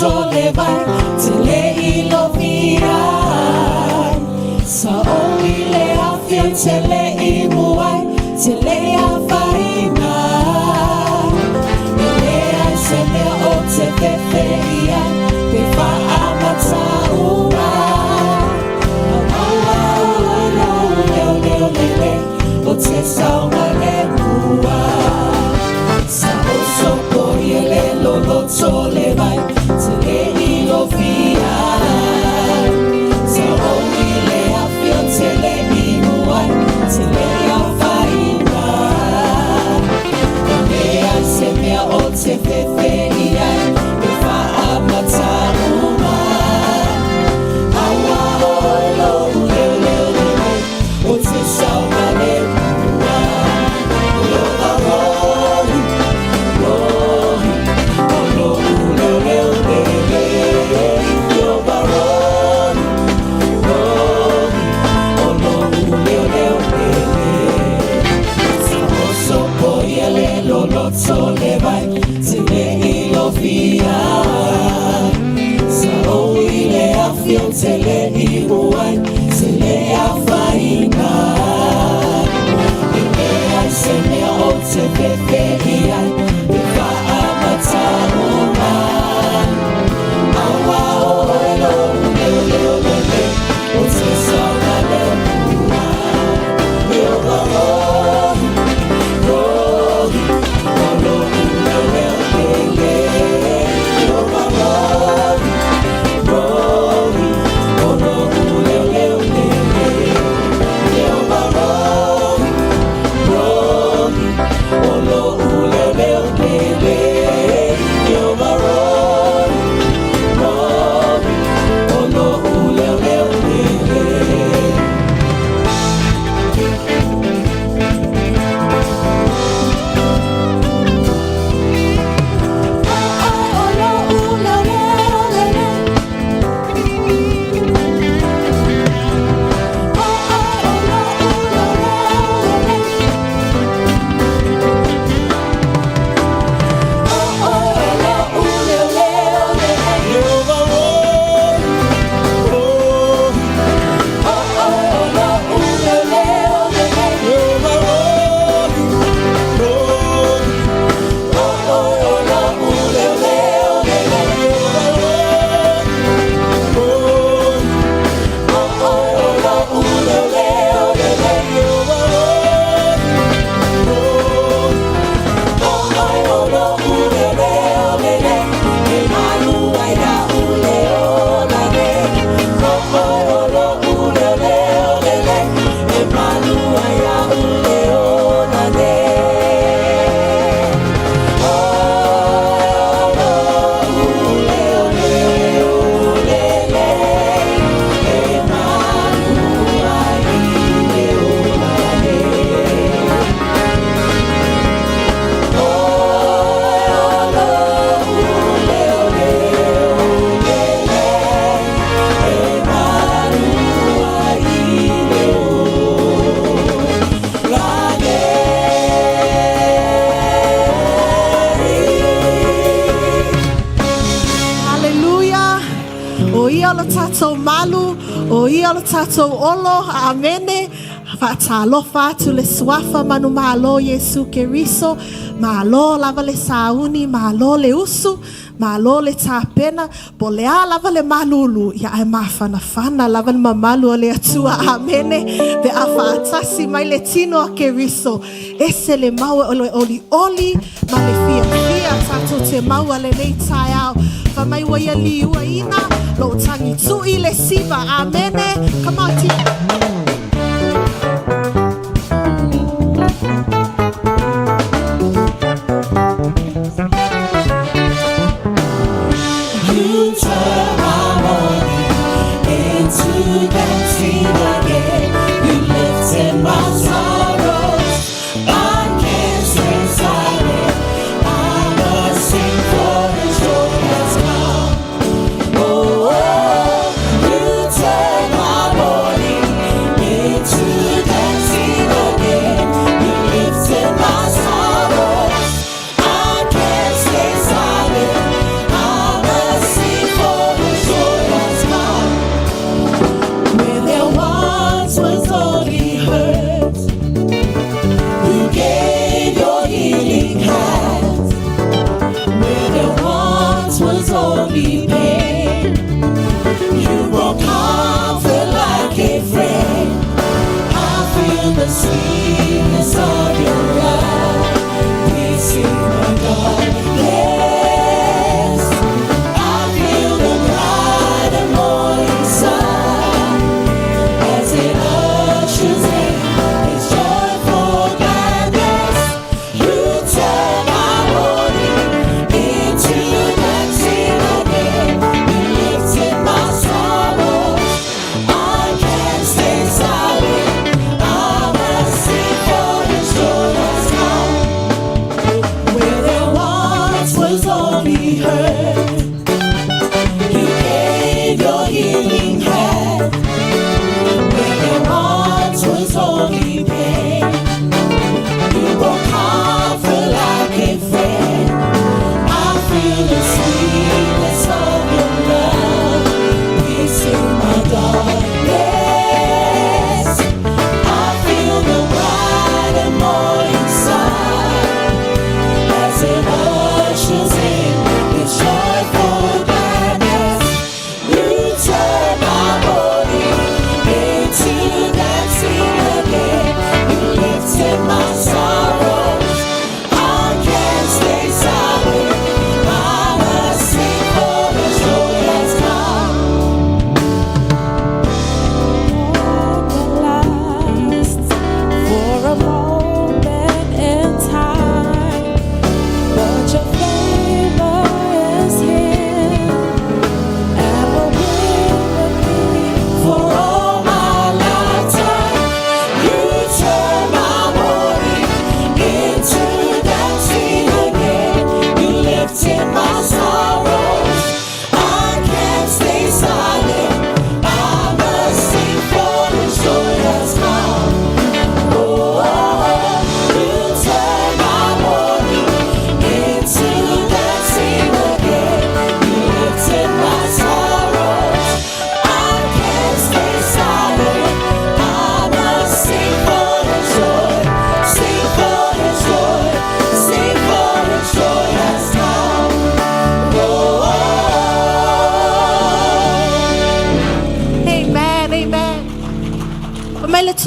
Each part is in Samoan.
loloto le vai te le i lovia ai. Sa ou i le afi ou te le i muai, te le afaina. E leai se mea ou te fefe i ai, pe faamata uma. Maua oi lou leo leo lelei, ou te saogalemu ai. Sa ou sopoia le loloto le vai, te le i lovia ai. Sa ou i le afi ou te le i muai, te le afaina. E leai se mea ou te fefe i ai, pe faamata uma. Maua oi lou leo leo lelei, ou te saogalemu ai. Aloha rohi, rohi, o lou leo leo lelei. Aloha rohi, rohi, o lou leo leo lelei. Sa ou sopoia le loloto le vai, te le i lovia ai. Sa ou i le afi ou te le i muai, te le afaina. E leai se mea ou te fefe i ai, pe faamata uma. Maua oi lou leo leo lelei, ou te saogalemu ai. Aloha rohi, rohi, o lou leo leo lelei. Aloha rohi, rohi, o lou leo leo lelei. Aloha rohi, rohi, o lou leo leo lelei. Aloha rohi, rohi, o lou leo leo lelei. O lou leo leo lelei. O lou leo leo lelei. O lou leo leo lelei. Aloha rohi, rohi, O lou leo leo lelei. Aloha rohi, rohi, O lou leo leo lelei. Aloha rohi, rohi, O lou leo leo lelei. Aloha rohi, rohi, O lou leo leo lelei. E malu ai la'u le ola nei. O lou leo leo lelei. E malu ai la'u le ola nei. O lou leo leo lelei. E malu ai le ola nei. O lou leo leo lelei. E malu ai le ola nei. Haleluia. O ia o le tatou malu, o ia o le tatou olo. Amene. Faatalofa atu le suafa manumalo Iesu Keriso. Malo lava le sauni, malo le usu, malo le tapena. Po o le a lava le malulu, ia ae mafanafana lava le mamalu o le Atua. Amene. Pe a faatasi mai le tino a Keriso, ese le mau o le olioli ma le fiafia tatou te maua lenei taeao. Fai mai ua ia liuaina lou tagi tui le siva. Amene. Come on, team. You turn my mourning into dancing again. You lifted my sorrows. I can't stay silent. I must sing for the joy has come. Oh, you turn my mourning into dancing again. You lifted my sorrows. I can't stay silent. I must sing.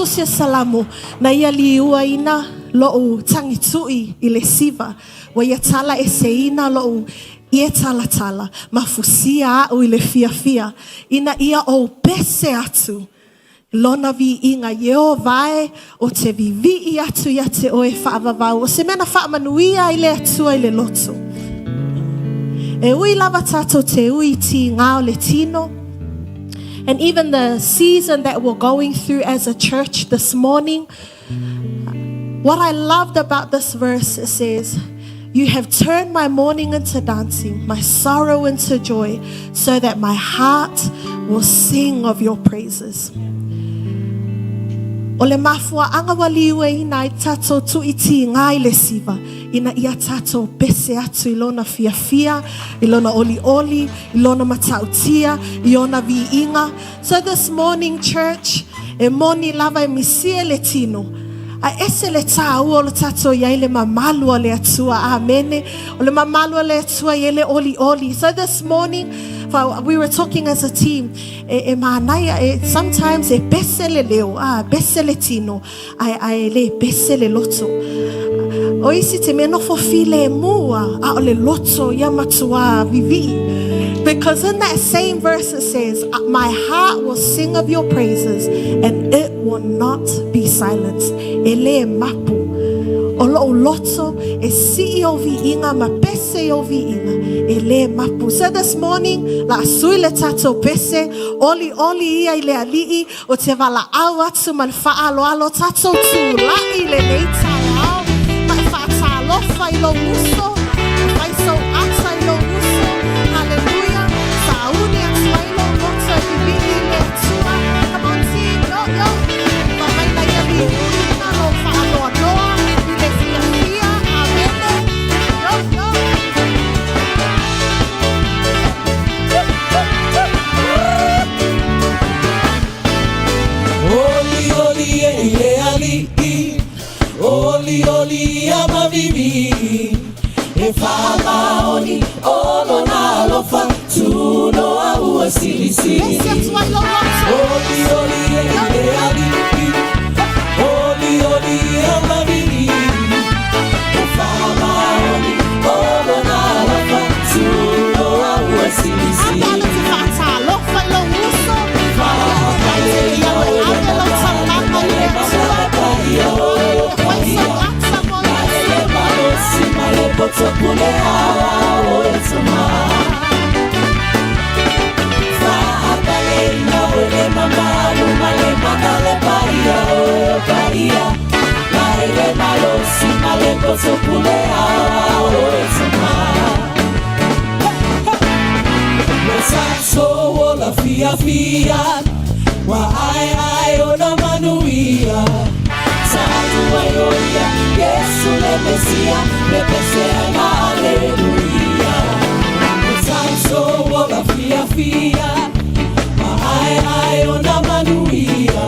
tusi o Salamo, na ia liuaina loʻu tagituʻi i le siva, ua ia talaeseina loʻu ie talatala, mafusia aʻu i le fiafia, ina ia ou pese atu lona viiga. Ieova e, ou te viivii atu ia te oe faavavau. O se mea na faamanuia ai le Atua i le loto. E ui lava tatou te ui i tigā o le tino, and even the season that we're going through as a church this morning, what I loved about this verse, it says, You have turned my mourning into dancing, my sorrow into joy, so that my heart will sing of your praises. O le mafuaaga ua liuaina ai tatou tuʻi tigā i le siva, ina ia tatou pese atu i lona fiafia, i lona olioli, i lona matautia, i ona viiga. So this morning, church, e moni lava e misia le tino, a ese le tāua o le tatou i ai le mamalu o le Atua. Amene. O le mamalu o le Atua i ele olioli. So this morning, we were talking as a team, e manaia, e, sometimes e pese le leo, a, pese le tino, ae le pese le loto. O isi te mea nofo filemu a, a o le loto ia matua vivii. Because in that same verse it says, My heart will sing of your praises and it will not be silenced. E le mapu. O lou loto e sii ou viiga ma pese i ou viiga. E le mapu. So this morning, la sui le tatou pese, olioli ia i le alii, o te valaau atu ma le faaaloalo tatou tulaʻi i lenei taeao, ma e faatalofa i lou uso, e fai sou ata i lou uso, haleluia, sauni atu ai lou loto e vivii i le Atua. Come on team, yo, yo. Famaina ia liuina lou faanoanoa i le fiafia, amene, yo, yo. Oli oli e i le aliʻi, oli oli ia ma vivi, e faamaoni o lona alofa, tunoa ua silisili. Pese atu ai lou loto. Oli oli e i le aliʻi, oli oli ia ma vivi, e faamaoni o lona alofa, tunoa ua silisili. A te faatalofa i lou uso. Ia te ia e ave lau taulaga i le Atua. E fai sau ata mo Iesu. Fiafia, wa ai ai o na manuia. Tatu ai o ia, Yesu le Mesia, le pese ai ma aleluia. Tato o la fiafia, wa ai ai o na manuia.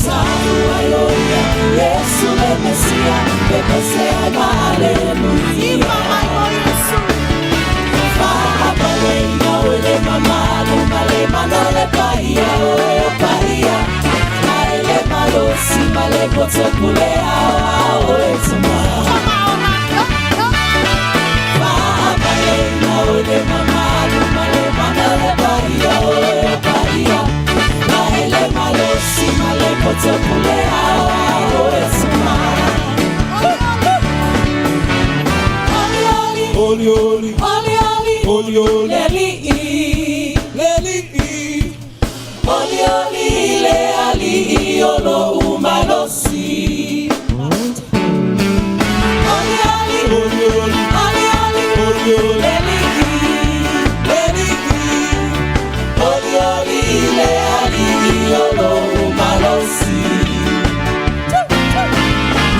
Tatu ai o ia, Yesu le Mesia, le pese ai ma aleluia. Iva mai mo Iesu. Fa'apaleina o le mamalu ma le mana o le paia o paia. Ae le malosi ma le poto pule ao ao e tama. Famaona, yo, yo. Fa'apaleina o le mamalu ma le mana o le paia o paia. Ae le malosi ma le poto pule ao ao e tama. Oli, oli. Oli oli, Oli oli, oli oli, oli oli, le ali'i. le aliʻi. Oli oli le aliʻi o loʻu malosi. Oli oli, Oli oli, oli oli, oli oli, le aliʻi. Le aliʻi. Oli oli le aliʻi o loʻu malosi.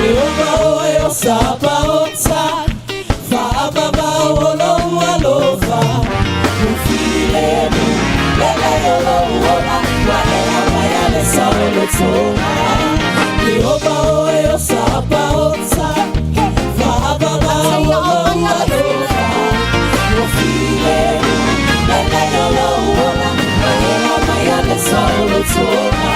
Ieova oe o Sapaota, faavavao o lou alofa. Ufilemu, lele o lou ola, ua e auai a le saolotoga. Ieova oe o Sapaota, faavavao o lou alofa. Ufilemu, lele o lou ola, ua e auai a le saolotoga.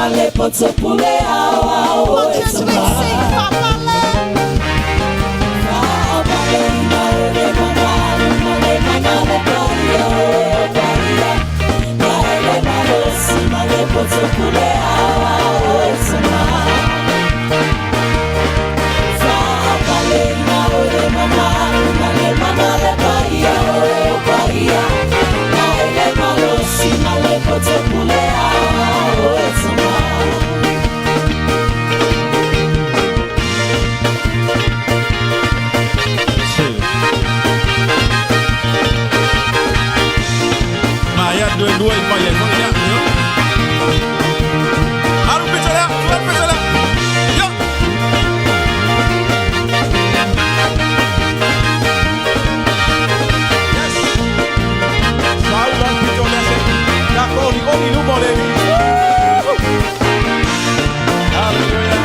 ma le poto pule ao ao Come on, o e church, let's sing. Fa'apale. Fa'apale ina o le mamalu ma le mana le paia o e paia. Na ele malosi ma le poto pule ao ao o e tama. Fa'apale ina o le mamalu ma le mana le paia o e paia. Na ele malosi ma le poto pule ao ao o e tama. Two. Ma ia dua dua i mai e foi ia. Yo. Alu pito lea, tua pito lea. Yo. Yes. Sau la pito lea se. Ya oli oli lumo le. Hallelujah.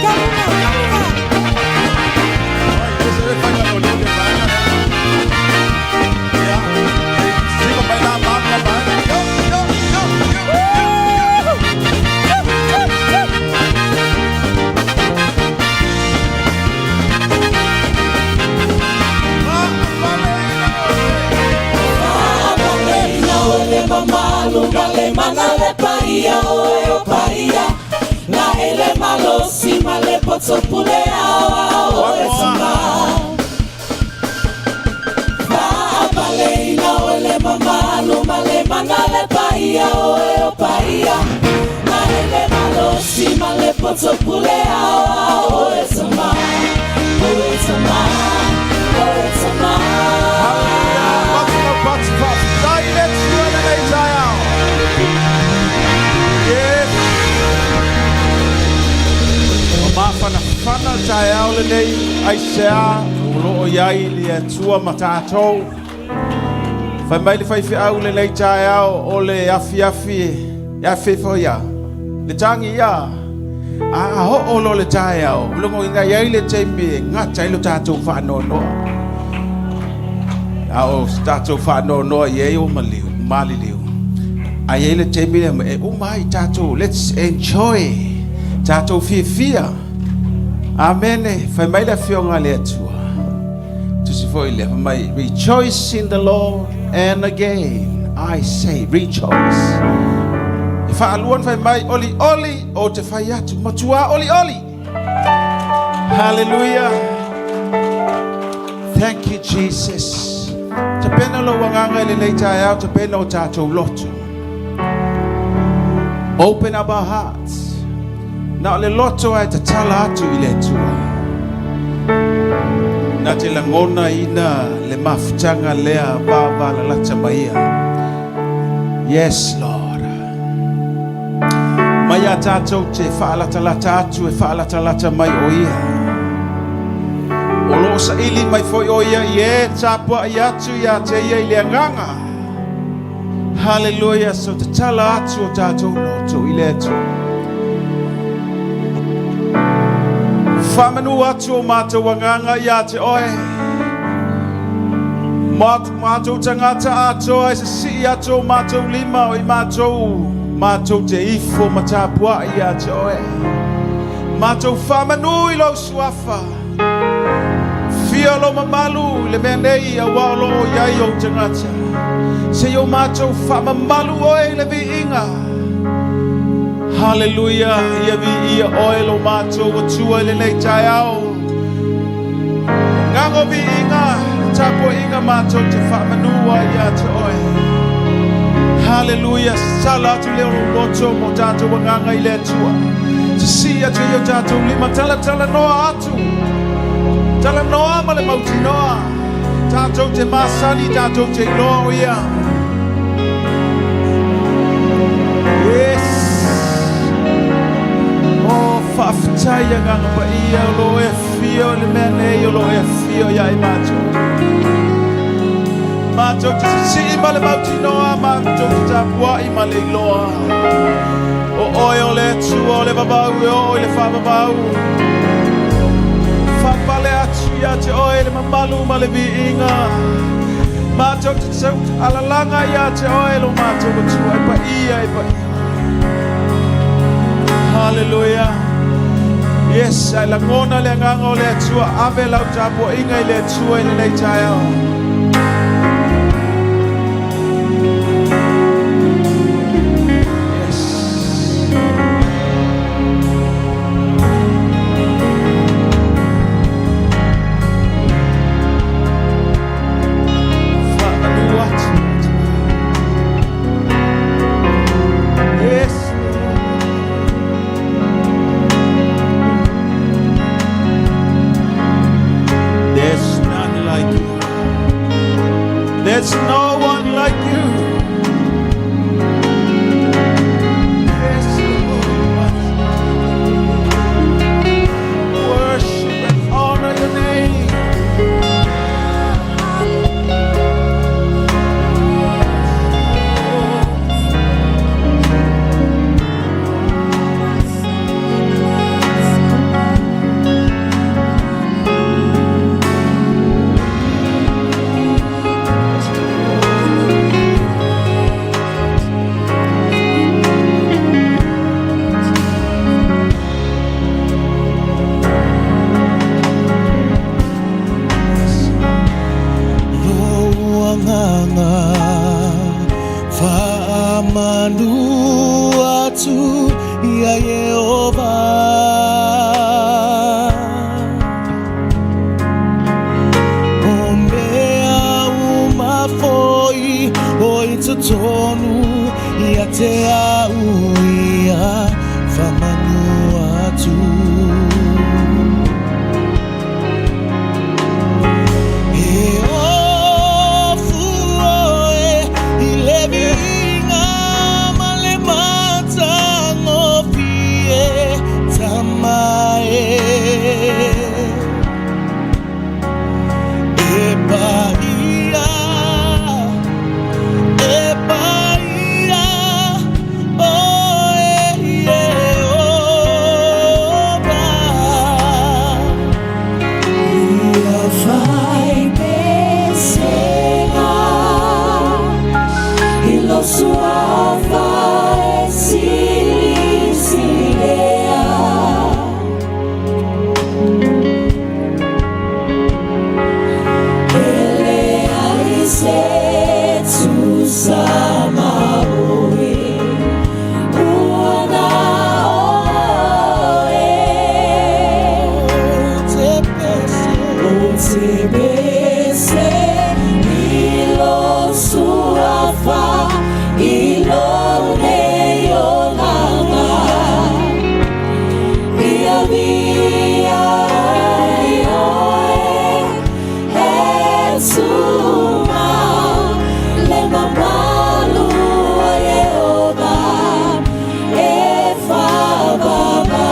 Kalunga, kalunga. Oi, ese le fanga lo le fanga. Ya. Sigo baila ma ma ma. Yo yo yo yo. Yo. Fa'apale ina o le mamalu ma le mana le paia o e o paia. Na ele malosi ma le poto pule ao ao o e tama. Fa'apale ina o le mamalu ma le mana le paia o e o paia. Na ele malosi ma le poto pule ao ao o e tama. O e tama, o e tama. Hallelujah. Pats pats. Dai le tua le nei taeao. Yes. O mafana fana taeao lenei ai sea o loo iai le Atua ma tatou. Fai mai le faifeau lenei taeao o le afiafi e afe fo ia. Le tangi ia. A ho o lo le taeao. Longo ina iai le taimi e gata ai lo tatou faanoanoa. A o tatou faanoanoa i ai o maliu, maliliu. Ai ai le taimi le e uma ai tatou. Let's enjoy. Tatou fiafia. Amene. Fai mai le afioga le Atua. Tusi foi le fai mai, rejoice in the Lord and again I say rejoice. E faaluan fai mai oli oli o te fai atu matua oli oli. Hallelujah. Thank you, Jesus. Tapena lo agaga i lenei taeao, tapena o tatou loto. Open up our hearts. Na o le loto ai tatala atu i le Atua. Na te lagona ina le mafutaga lea vavalalata mai ia. Yes, Lord. Mai a tātou te faalatalata atu e faalatalata mai o ia. O loo saili mai foi o ia i e tapua i atu ia te ia i le agaga. Hallelujah. So tatala atu o tātou loto i le Atua. Whamanu atu o mātou agaga ia te oe. Mātou tangata atoa e sasii atu o mātou lima o i mātou, mātou te ifo ma tāpua ia te oe. Mātou whamanu i lau suafa. Fia lo mamalu i le mea nei a wā lo o iai o tangata. Se o mātou whamamalu oe i le viiga. Hallelujah. Ia vi ia oe lo mātou Atua i lenei taeao. Ngago viiga, tapo inga mātou te whamanua ia te oe. Hallelujah. Sala atu leo lo loto mo tātou agaga i le Atua. Te si atu i o tātou lima tala tala noa atu. Tala noa ma le mauti noa. Tātou te masani, tātou te iloa o ia. Yes. O faafetai agaga paia o lo e fio le mea nei o lo e fio ia i mātou. Mātou te sisii ma le mautinoa, mātou te tapuai ma le iloa. O oe o le Atua o le vavau e o i le faavavau. Faapale atu ia te oe le mamalu ma le viiga. Matou te tau alalaga ia te oe lo matou Atua e paia e paia. Hallelujah. Yes, ai lagona le agaga o le Atua, ave lau tapuaiga i le Atua i lenei taeao. Yes. Faamanu atu. Yes. There's none like you. There's no one like you. Yes, Lord. Worship and honor your name. Lou agaga faamanu atu ia Yehova. O mea uma foi o i totonu ia te au ia faamanu atu. E ofu oe i le viiga ma le matagofie Tama e. E paia, e paia, oe Yehova. Ia fai pesega i lo suafa e silisilea. E leai se tusa ma oe, ua na oe. Te pese. Ou te pese i lo suafa i lo nei olaga. Ia viia ai oe e tumau le mamalu o Yehova e faavavau.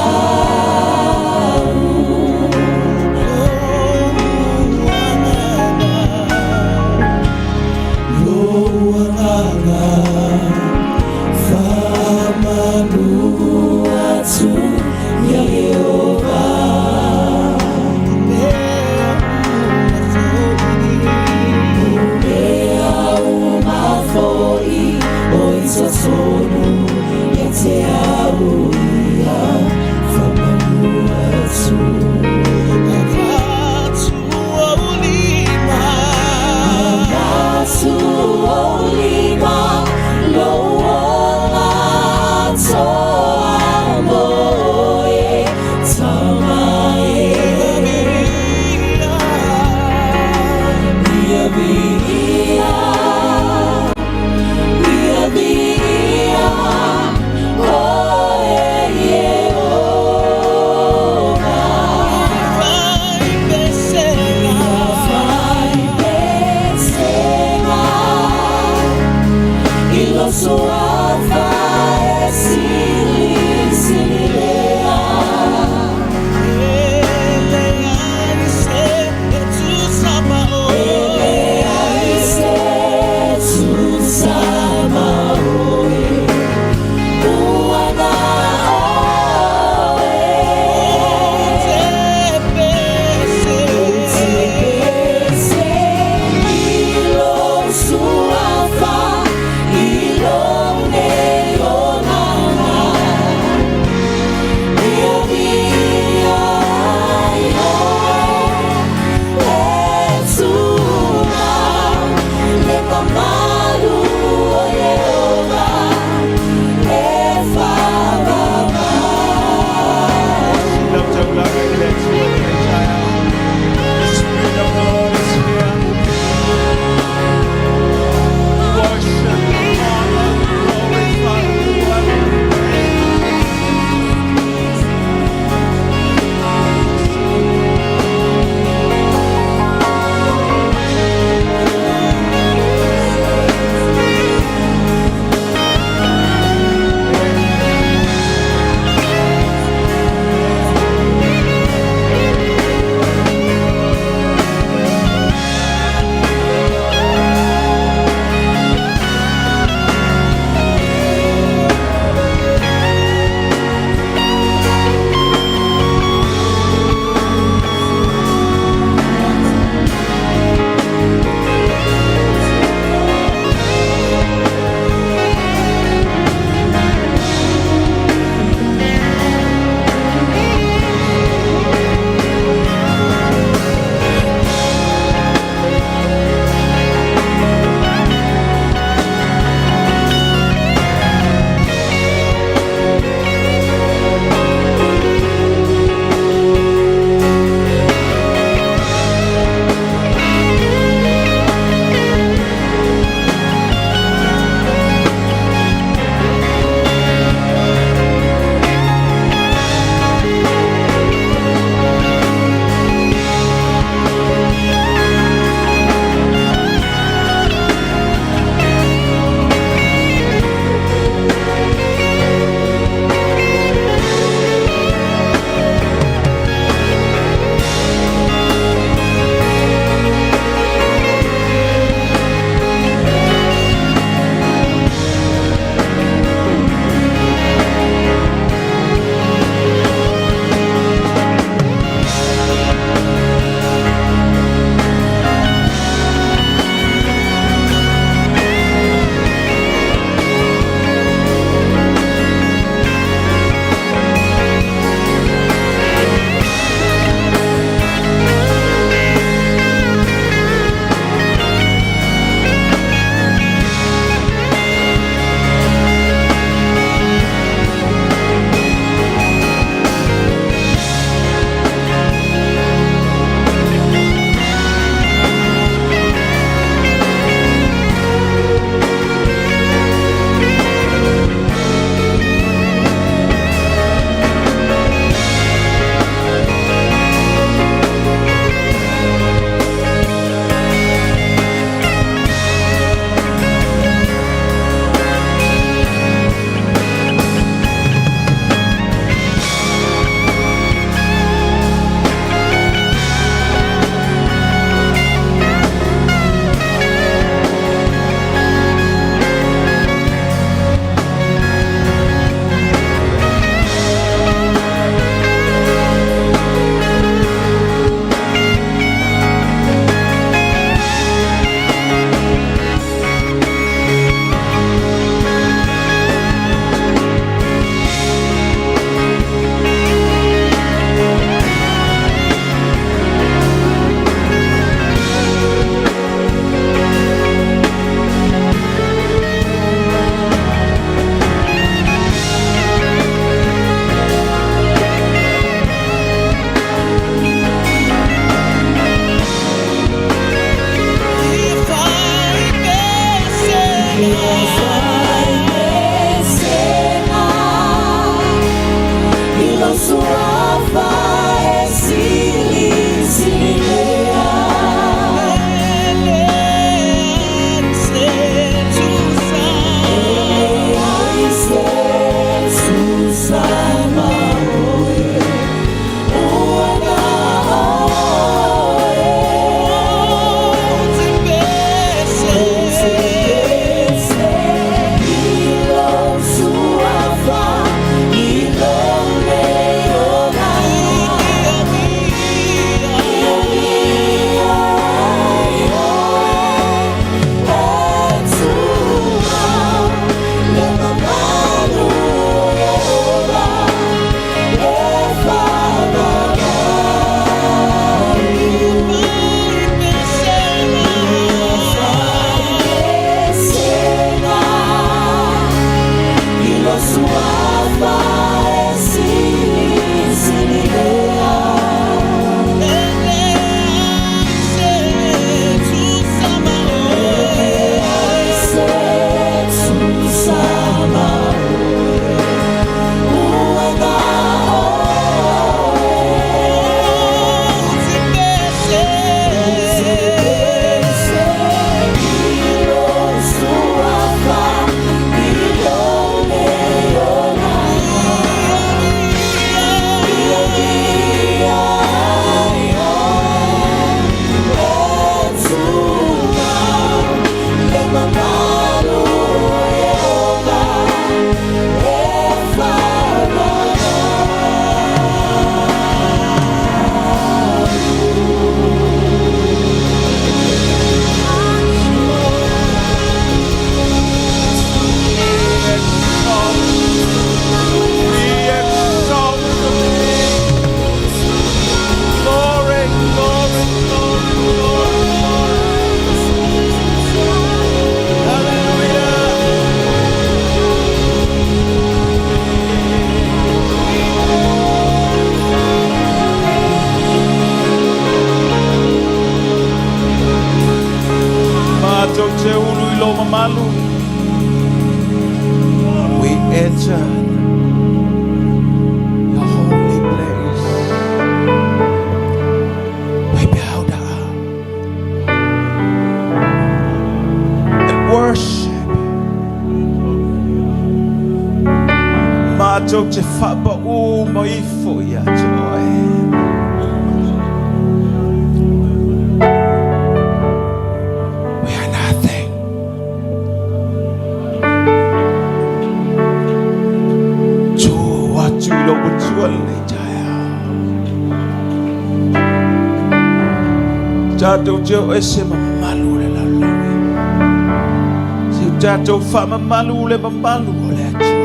Tatou te faapaū mai ifo ia te Oe. We are nothing. Tu atu i lou Atua lenei taeao. Tatou te o ese mamalu o le lalolagi. Se tatou faamamalu le mamalu o le Atua.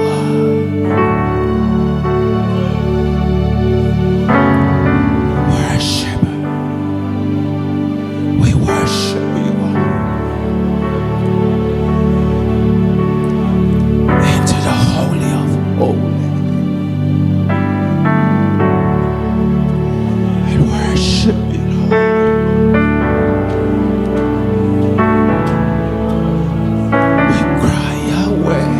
Worship. We worship you. Into the holy of holy. And worship you, Lord. We cry Yahweh.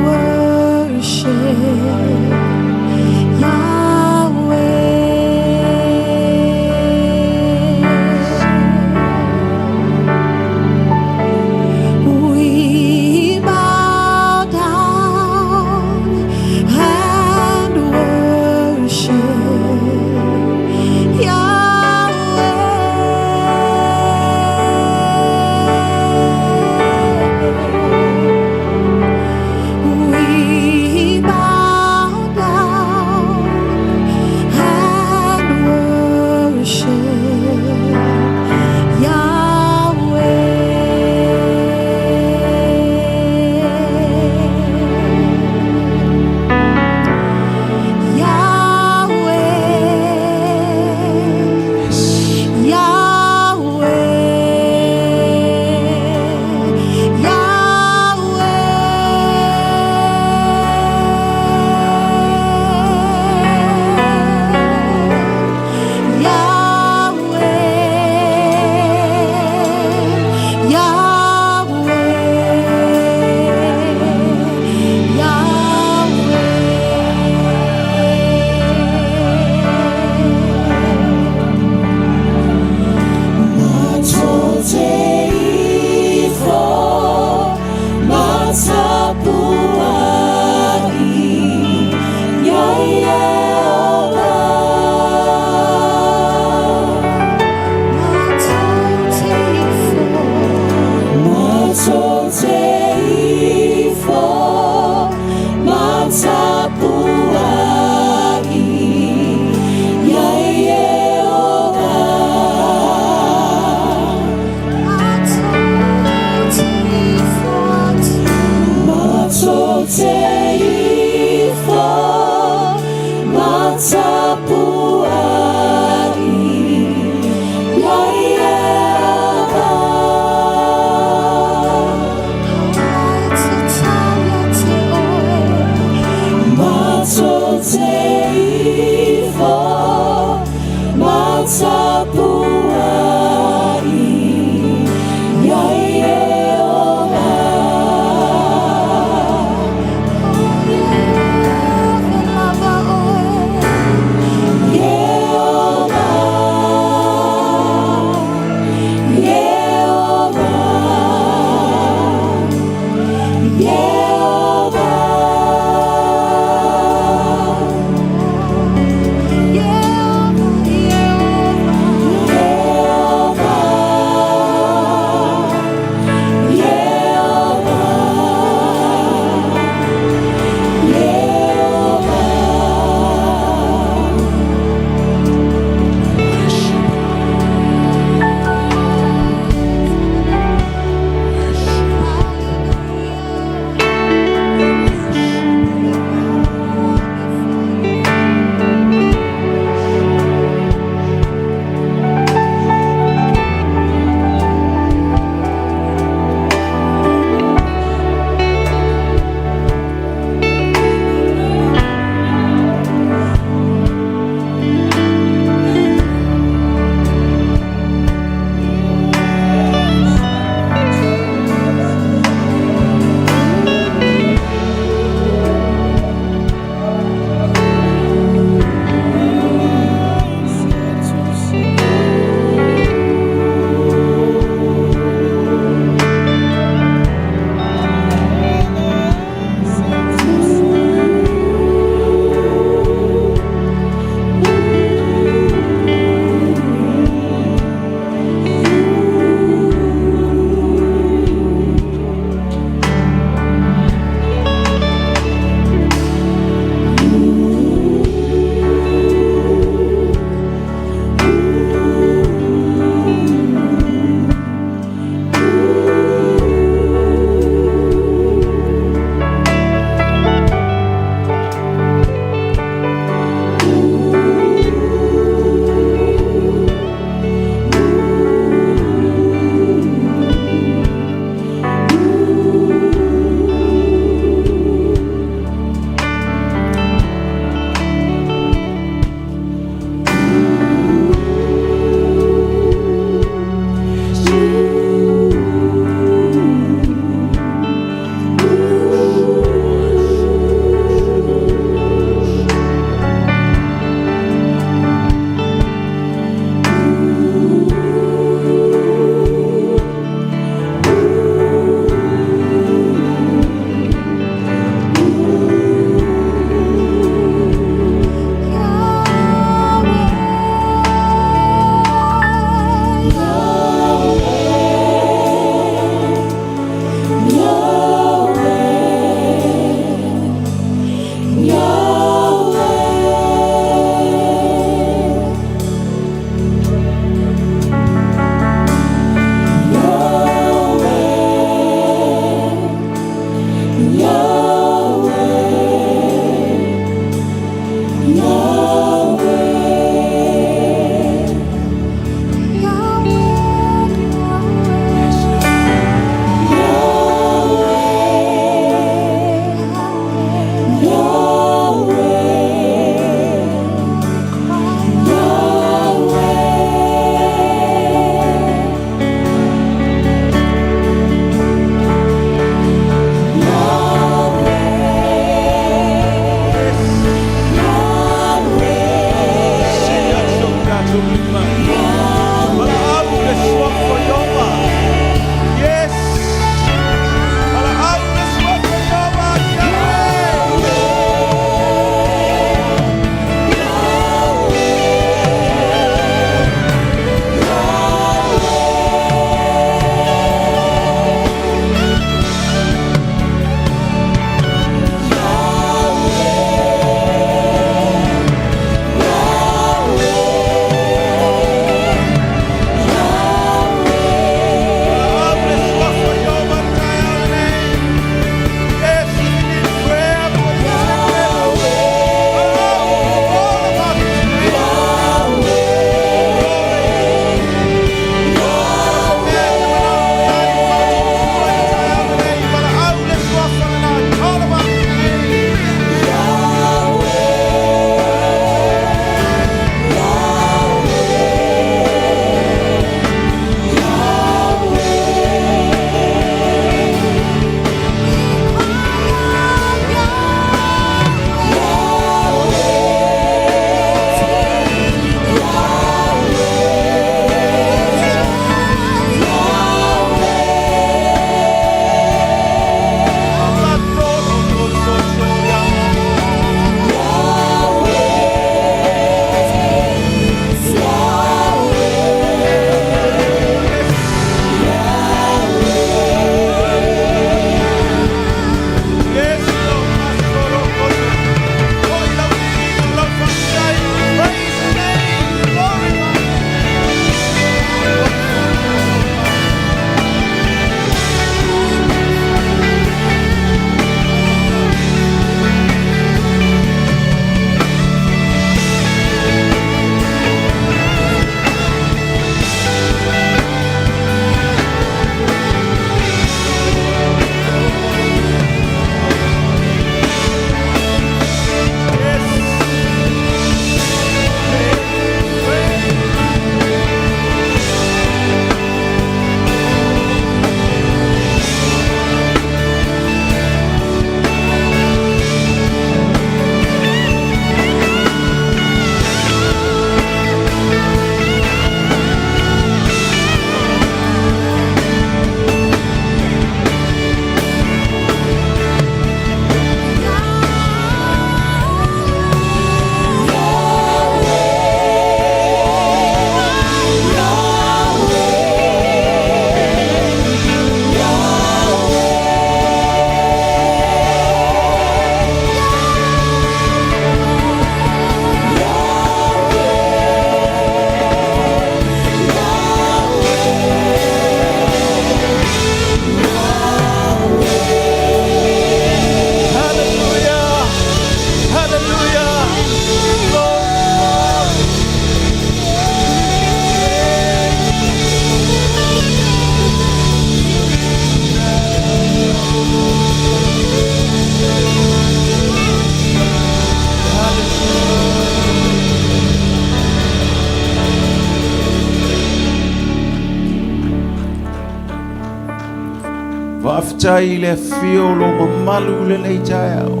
Faafetai i le afio o lou mamalu i lenei taeao.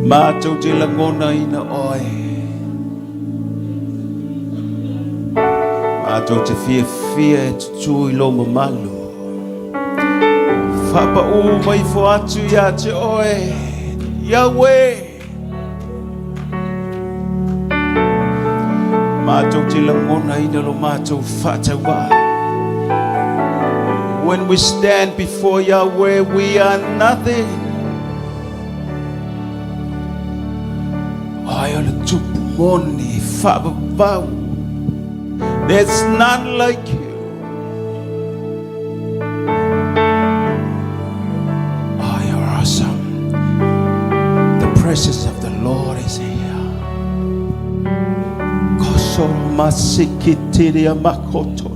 Matou te lagonaina oe. Matou te fiafia e tutū i lou mamalu. Faapaū mai ifo atu ia te oe, Yahweh. Matou te lagonaina lo matou faatauvaa. When we stand before Yahweh, we are nothing. Ai o le tupu moni faavavau. There's none like you. Oh, you're awesome. The presence of the Lord is here. Kosoro masikitiria makototo.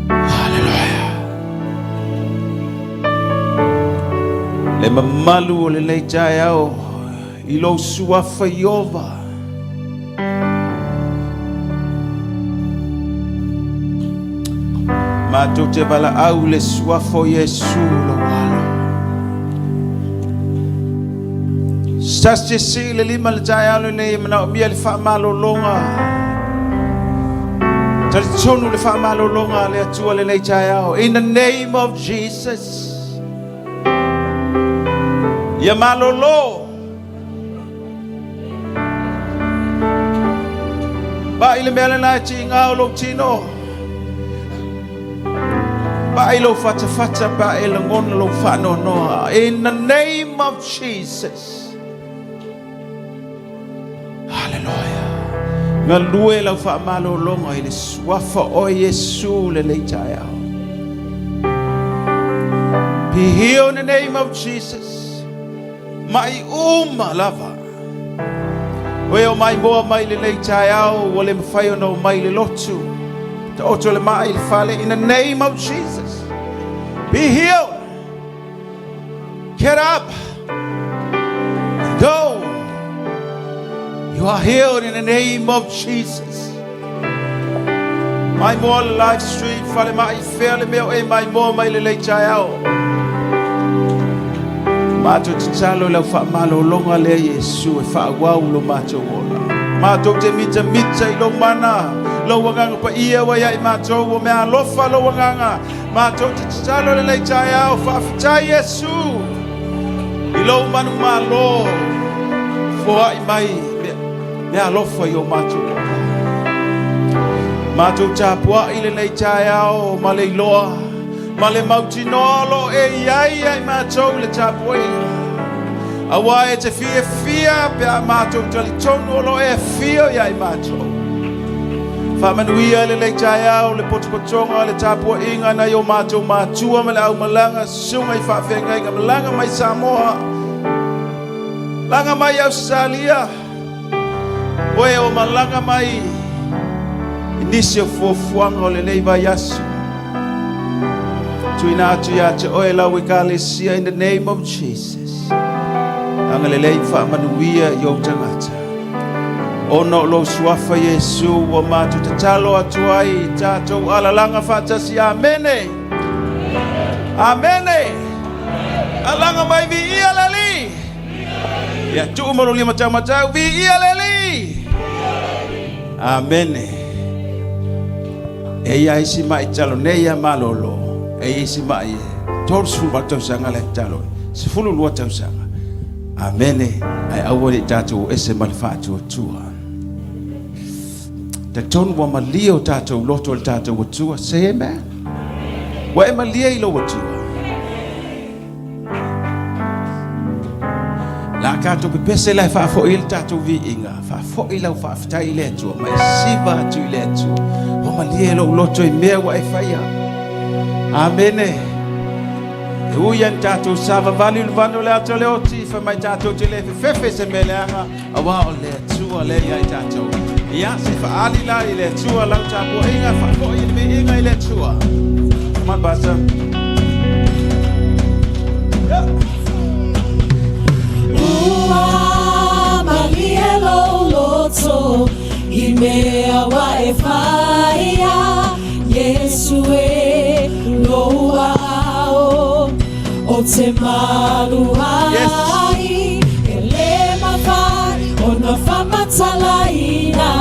Hallelujah. Le mamalu o lenei taeao i lou suafa Iova. Matou te valaau i le suafa o Iesu lou alo. Se tasi e sii le lima i le taeao lenei e manaomia le faamalologa. Talitonu le faamalologa a le Atua lenei taeao. In the name of Jesus. Ia malolo. Pai le mea lena e tiga o lou tino. Pai lou fatafata pe a e lagona lou faanoanoa. In the name of Jesus. Hallelujah. Galue lau faamalologa i le suafa o Iesu lenei taeao. Be healed in the name of Jesus. Mai uma lava. O e o maimoa mai lenei taeao ua le mafai ona o mai i le lotu. Taoto le mai i le fale in the name of Jesus. Be healed. Get up. Go. You are healed in the name of Jesus. Maimoa le live stream fale mai fea le mea o e maimoa mai lenei taeao. Matou tatalo i lau faamalologa lea Iesu e faaauau lo matou ola. Matou te mitamita i lou mana, lou agaga paia ua ia i matou, ua meaalofa lou agaga. Matou te tatalo i lenei taeao, faafetai Iesu i lou manumalo, foai mai meaalofa i o matou ola. Matou tapuai i lenei taeao ma le iloa ma le mautinoa o lo o e i ai ia i matou i le tapuaiga. Aua e te fiafia pe a matou talitonu o lo o e afio ia i matou. Faamanuia i lenei taeao le potopotoga o le tapuaiga nai o matou matua ma le aumalaga susuga i faafeagaiga malaga mai Samoa, laga mai Ausetalia, o e o malaga mai i nisi o fuafuaga o lenei vaiaso. Tuuina atu ia te oe lau ekalesia in the name of Jesus. Agalelei faamanuia i ou tagata. Ona o lou suafa Iesu ua matou tatalo atu ai i tatou alalaga faatasi. Amene. Amene. Alaga mai viia le Alii. Ia tuu ma lou lima taumatau, viia le Alii. Amene. E ia isi mai talo nei ia malolo. E ia isi mai e 38 tausaga le talo. 12 tausaga. Amene. Ae aua ne i tatou o ese ma le faatuatua. Talitonu ua malie o tatou loto i le tatou Atua. Say amen. Ua e malie i lou Atua. La tatou pepese la e faafoi ai le tatou viiga, faafoi lau faafetai i le Atua, ma e siva atu i le Atua. Ua malie lou loto i mea ua e faia. Amene. E ui lava ina tatou savavali i le vane o le ata o le oti, fai mai tatou te le fefefe i se mea leaga, aua o le Atua lea ia i tatou. Ia, se faaali la i le Atua lau tapuaiga, faafoi le viiga i le Atua. Come on, Pastor. Yeah. Ua malie lou loto i mea ua e faia, Iesu. te malu ai, e le mafai ona faamatalaina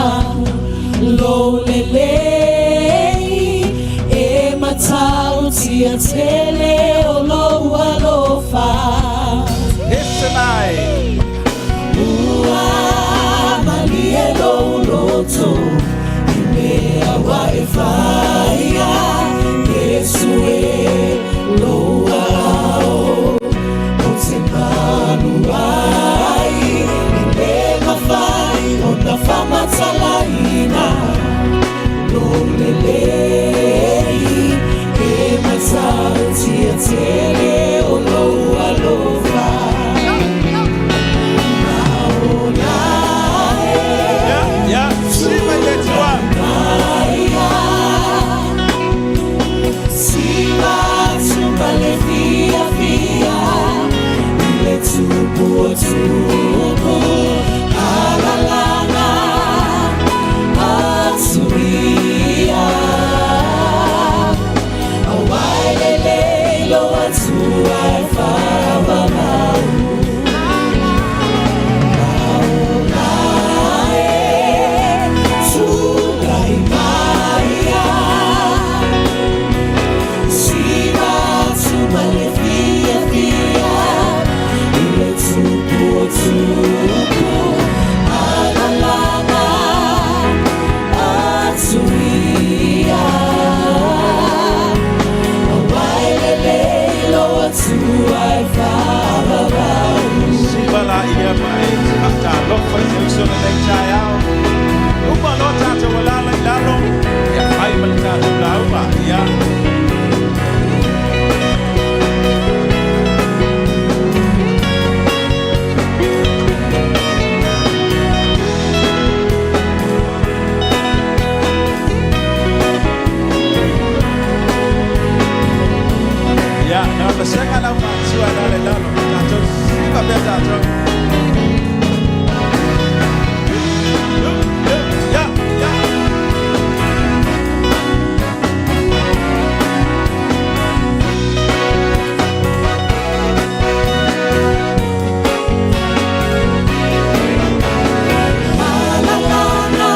lou lelei, e matautia tele o lou alofa. Ese mai. Ua malie lou loto i mea ua e faia, Iesu e, lou aao ou te malu ai, e le mafai ona faamatalaina lou lelei, e matautia tele o lou alofa. Maona e Ia, ia, siva i le Atua. Siva atu ma le fiafia i le tupu o tupu, alalāga atu ia. Auā e lelei lou Atua e faavavau. Maona e tulai maia. Siva atu ma le fiafia i le tupu o tupu, alalāga atu ia. Auā e lelei lou Atua e faavavau. Siva la ia mai faatalofa i se uso lenei taeao. Uma loa tatou alala i lalo, ia fai ma le tatou lauga. Ia. Ia, na vasega lau matua la le lalo. Tatou siva pea tatou. Ia, ia. Alalāga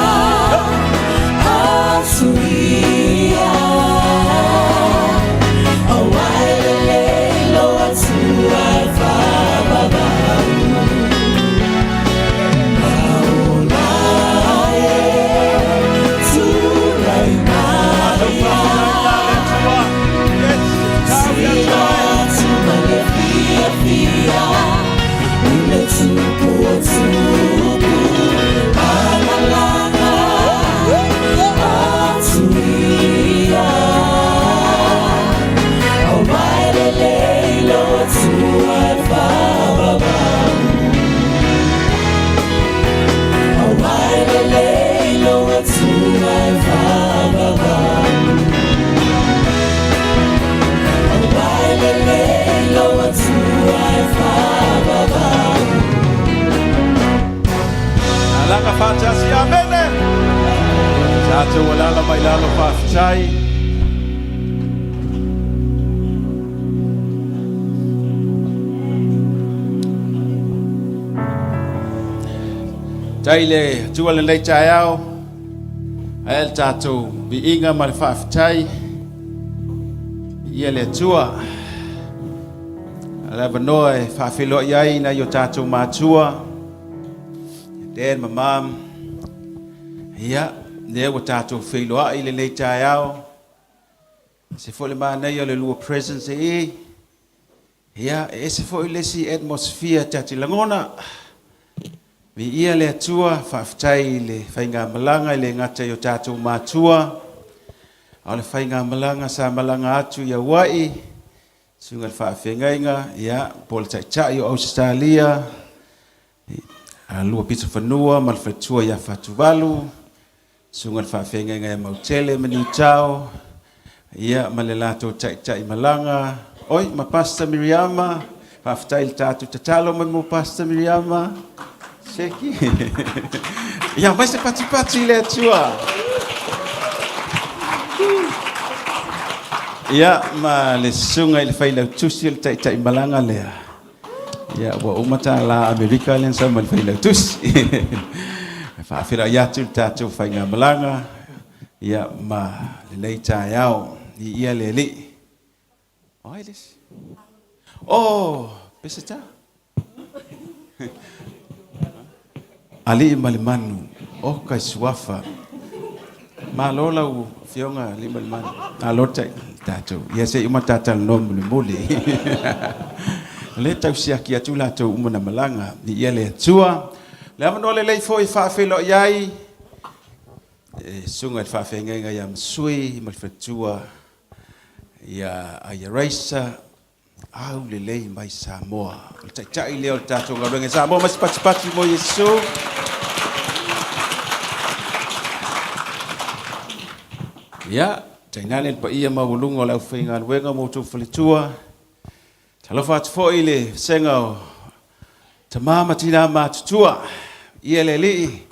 atu ia. Auā e lelei lou Atua e faavavau. Maona e tulai maia. Yes, tau ia Siva toi. atu ma le fiafia i le tupu o tupu, alalāga atu ia. Auā e lelei lou Atua e faavavau. Auā e lelei lou Atua e faavavau. Auā e lelei lou Atua e faavavau. Alaga faatasi, amene. Tatou alala mai lalo faafetai. Tai le Atua lenei taeao, ae le tatou viiga ma le faafetai. Ia le Atua. Le avanoa e faafeiloai ai nai o tatou matua. Dad ma Mom. Ia, lea ua tatou feiloai lenei taeao. Se foi le manaia o le lua presence e. Ia, e ese foi le isi atmosphere ta te lagona. Viia le Atua, faafetai i le faigamalaga i le gata i o tatou matua. A o le faigamalaga sa malaga atu i Hawaii, susuga le faafeagaiga, ia, po o le taitai o Ausetalia, a lua pito fanua ma le faletua ia Fatuvalu, susuga le faafeagaiga ia Mautele ma Niutao, ia, ma le latou taitai malaga, oi, ma Pastor Miriama, faafetai i le tatou tatalo mai mo Pastor Miriama. Seki. Ia, mai se patipati i le Atua. Ia, ma le susuga i le Failautusi o le Taitaimalaga lea. Ia, ua uma tālā Amerika lea na sau ma le Failautusi. E faafeiloai atu le tatou faigamalaga, ia, ma lenei taeao. Viia le Alii. O ai le isi? O, Peseta. Alii ma le Manu, oka i suafa. Malo lau afioga Alii ma le Manu. Malo le tatou. Ia se i uma ta talanoa mulimuli. O lea e tau siaki atu latou uma na malaga. Viia le Atua. Le avanoa lelei foi e faafeiloai ai e susuga i le faafeagaiga ia Masui ma le faletua ia Aia Raisa, Aulelei mai Samoa. O le taitai lea o le tatou galuega i Samoa ma se patipati mo Iesu. Ia, tainane le paia maualuga o le aufaigaluega ma outou faletua. Talofa atu foi i le vasega o tama ma tina matutua. Ia le Alii,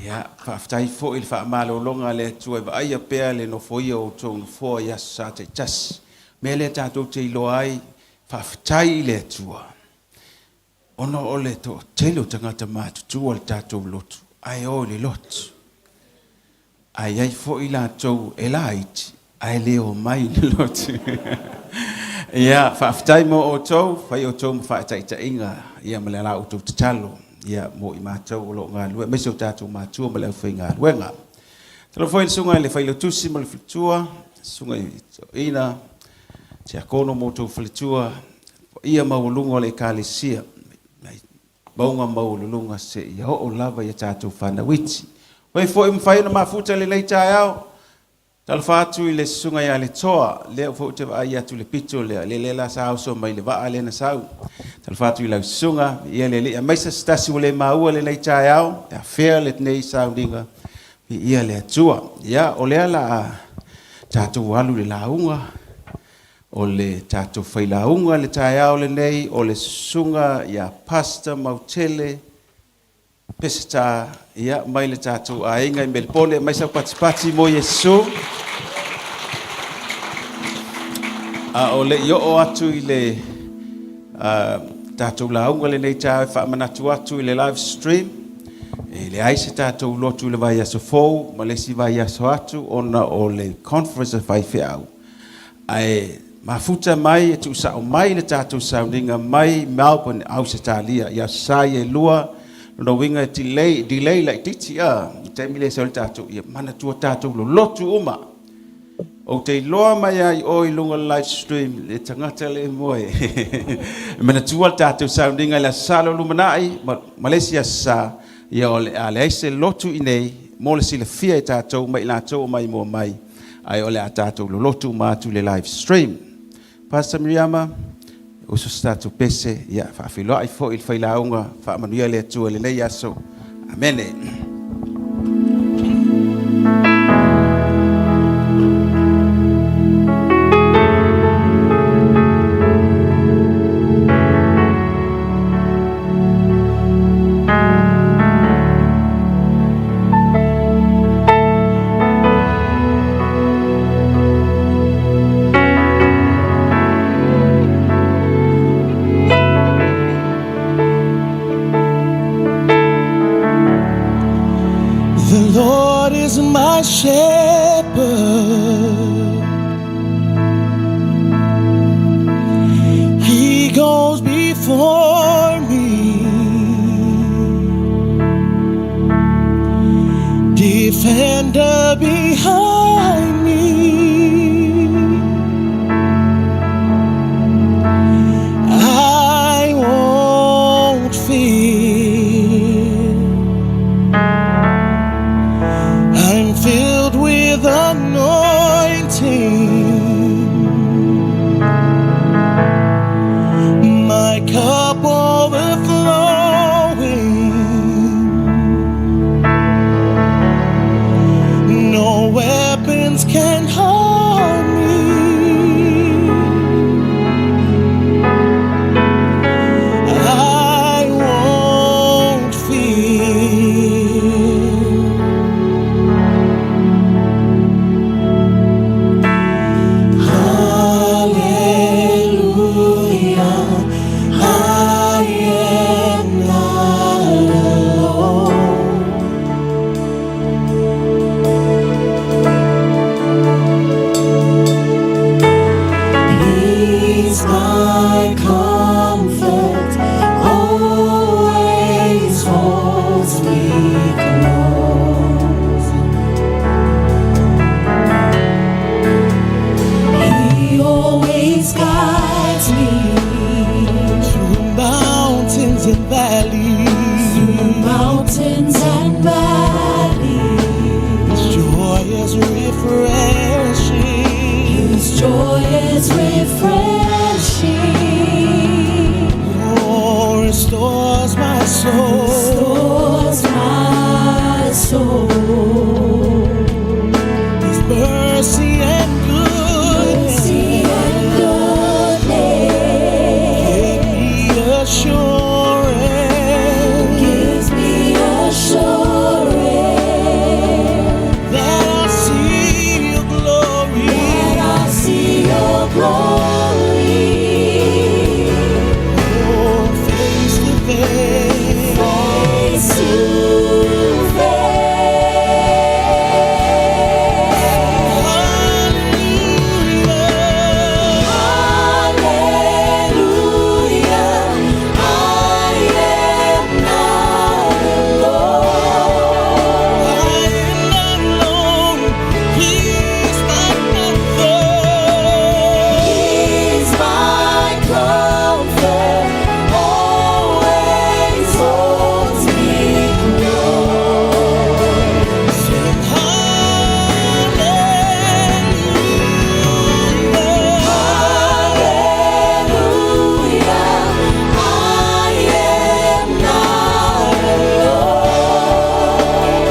ia, faafetai foi i le faamalologa a le Atua e vaaia pea le nofoia o outou nofoa i aso Sa taitasi. Mea lea tatou te iloa ai, faafetai i le Atua, ona o le toatele o tagata matutua o le tatou lotu, ae o i le lotu. Ae i ai foi latou e laiti ae le omai i le lotu. Ia, faafetai mo outou, fai outou ma faataitaiga, ia ma le la outou tatalo, ia mo i matou o lo o galulue, aemaise o tatou matua ma le aufaigaluega. Tatalo foi i le susuga i le Failautusi ma le faletua, susuga i toeaina, tiakono ma outou faletua, paia maualuga o le Ekalesia, mai mauga maualuluga seia oo lava i a tatou fanau iti. O ai foi ua mafai ona mafuta i lenei taeao, talofa atu i le susuga ia Letoa, lea foi ou te vaai atu i le pito lea, lea lea la sa oso mai i le vaa lea na sau. Talofa atu i lau susuga, ia le Alii, aemaise se tasi ua le maua i lenei taeao, e afea lenei sauniga, viia le Atua. Ia, o lea la a tatou alu i le lauga, O le tatou failauga i le taeao lenei o le Susuga ia Pastor Mautele Peseta, ia, mai le tatou aiga i Melepone, aumai sau patipati mo Iesu. A o le i oo atu i le tatou lauga lenei taeao e faamanatu atu i le live stream, e leai se tatou lotu i le vaiaso fou ma le isi vaiaso atu ona o le conference a faifeau. Ae mafuta mai e tuusao mai le tatou sauniga mai Melbourne, Ausetalia i Aso Sa ia e lua. Lona uiga e delay, delay laitiiti a, i le taimi lea e sau ai le tatou, ia manatua tatou lolotu uma. Ou te iloa mai lava i o i luga o le live stream le tagata lea e moe. E manatua le tatou sauniga i le Aso Sa lea o lumanai ma, ma le isi Aso Sa, ia o le a leai se lotu i inei mo le silafia e tatou ma i latou o maimoa mai. Ae o le a tatou lolotu uma atu i le live stream. Pastor Miriama, uso se tatou pese, ia faafeiloai foi i le failauga, faamanuia le Atua i lenei aso. Amene. The Lord is my shepherd. He goes before me. Defender behind me. I won't fear. I'm filled with anointing. My cup overflowing. refreshing. His joy is refreshing. Oh, restores my soul. Restores my soul. His mercy and goodness Mercy and goodness give me assurance gives me assurance that I'll see your glory. that I'll see your glory. Oh, face to face. Face to face. Hallelujah. Hallelujah, I am not alone. I am not alone. He's my comfort. He's my comfort, always holds me close. Sing hallelujah. Hallelujah, I am not alone.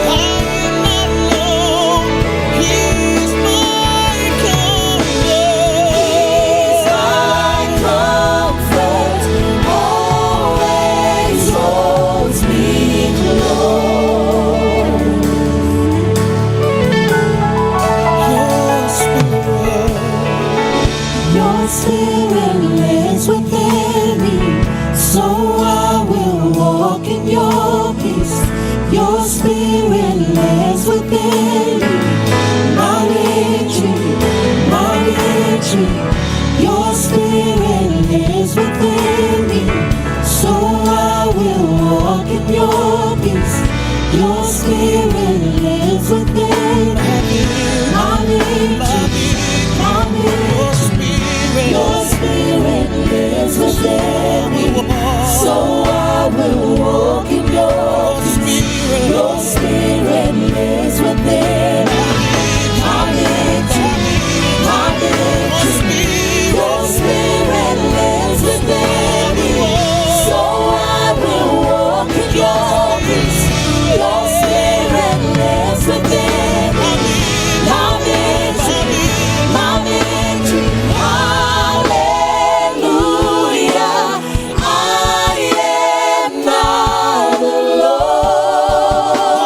I am not alone. He's my comfort. He's my comfort, always holds me close. Your spirit. Your spirit lives within me, so I will walk in your peace. Your spirit lives within me, my victory, my victory. Your spirit lives within me, so I will walk in your peace. Your spirit lives within me, my victory, my Your victory. spirit. Your spirit lives within me, so I will walk in your peace. Spirit. Your spirit lives within me. My victory, my victory. Your spirit lives within me, so I will walk in your peace. Your spirit lives within me. My victory, my victory. Hallelujah. I am not alone.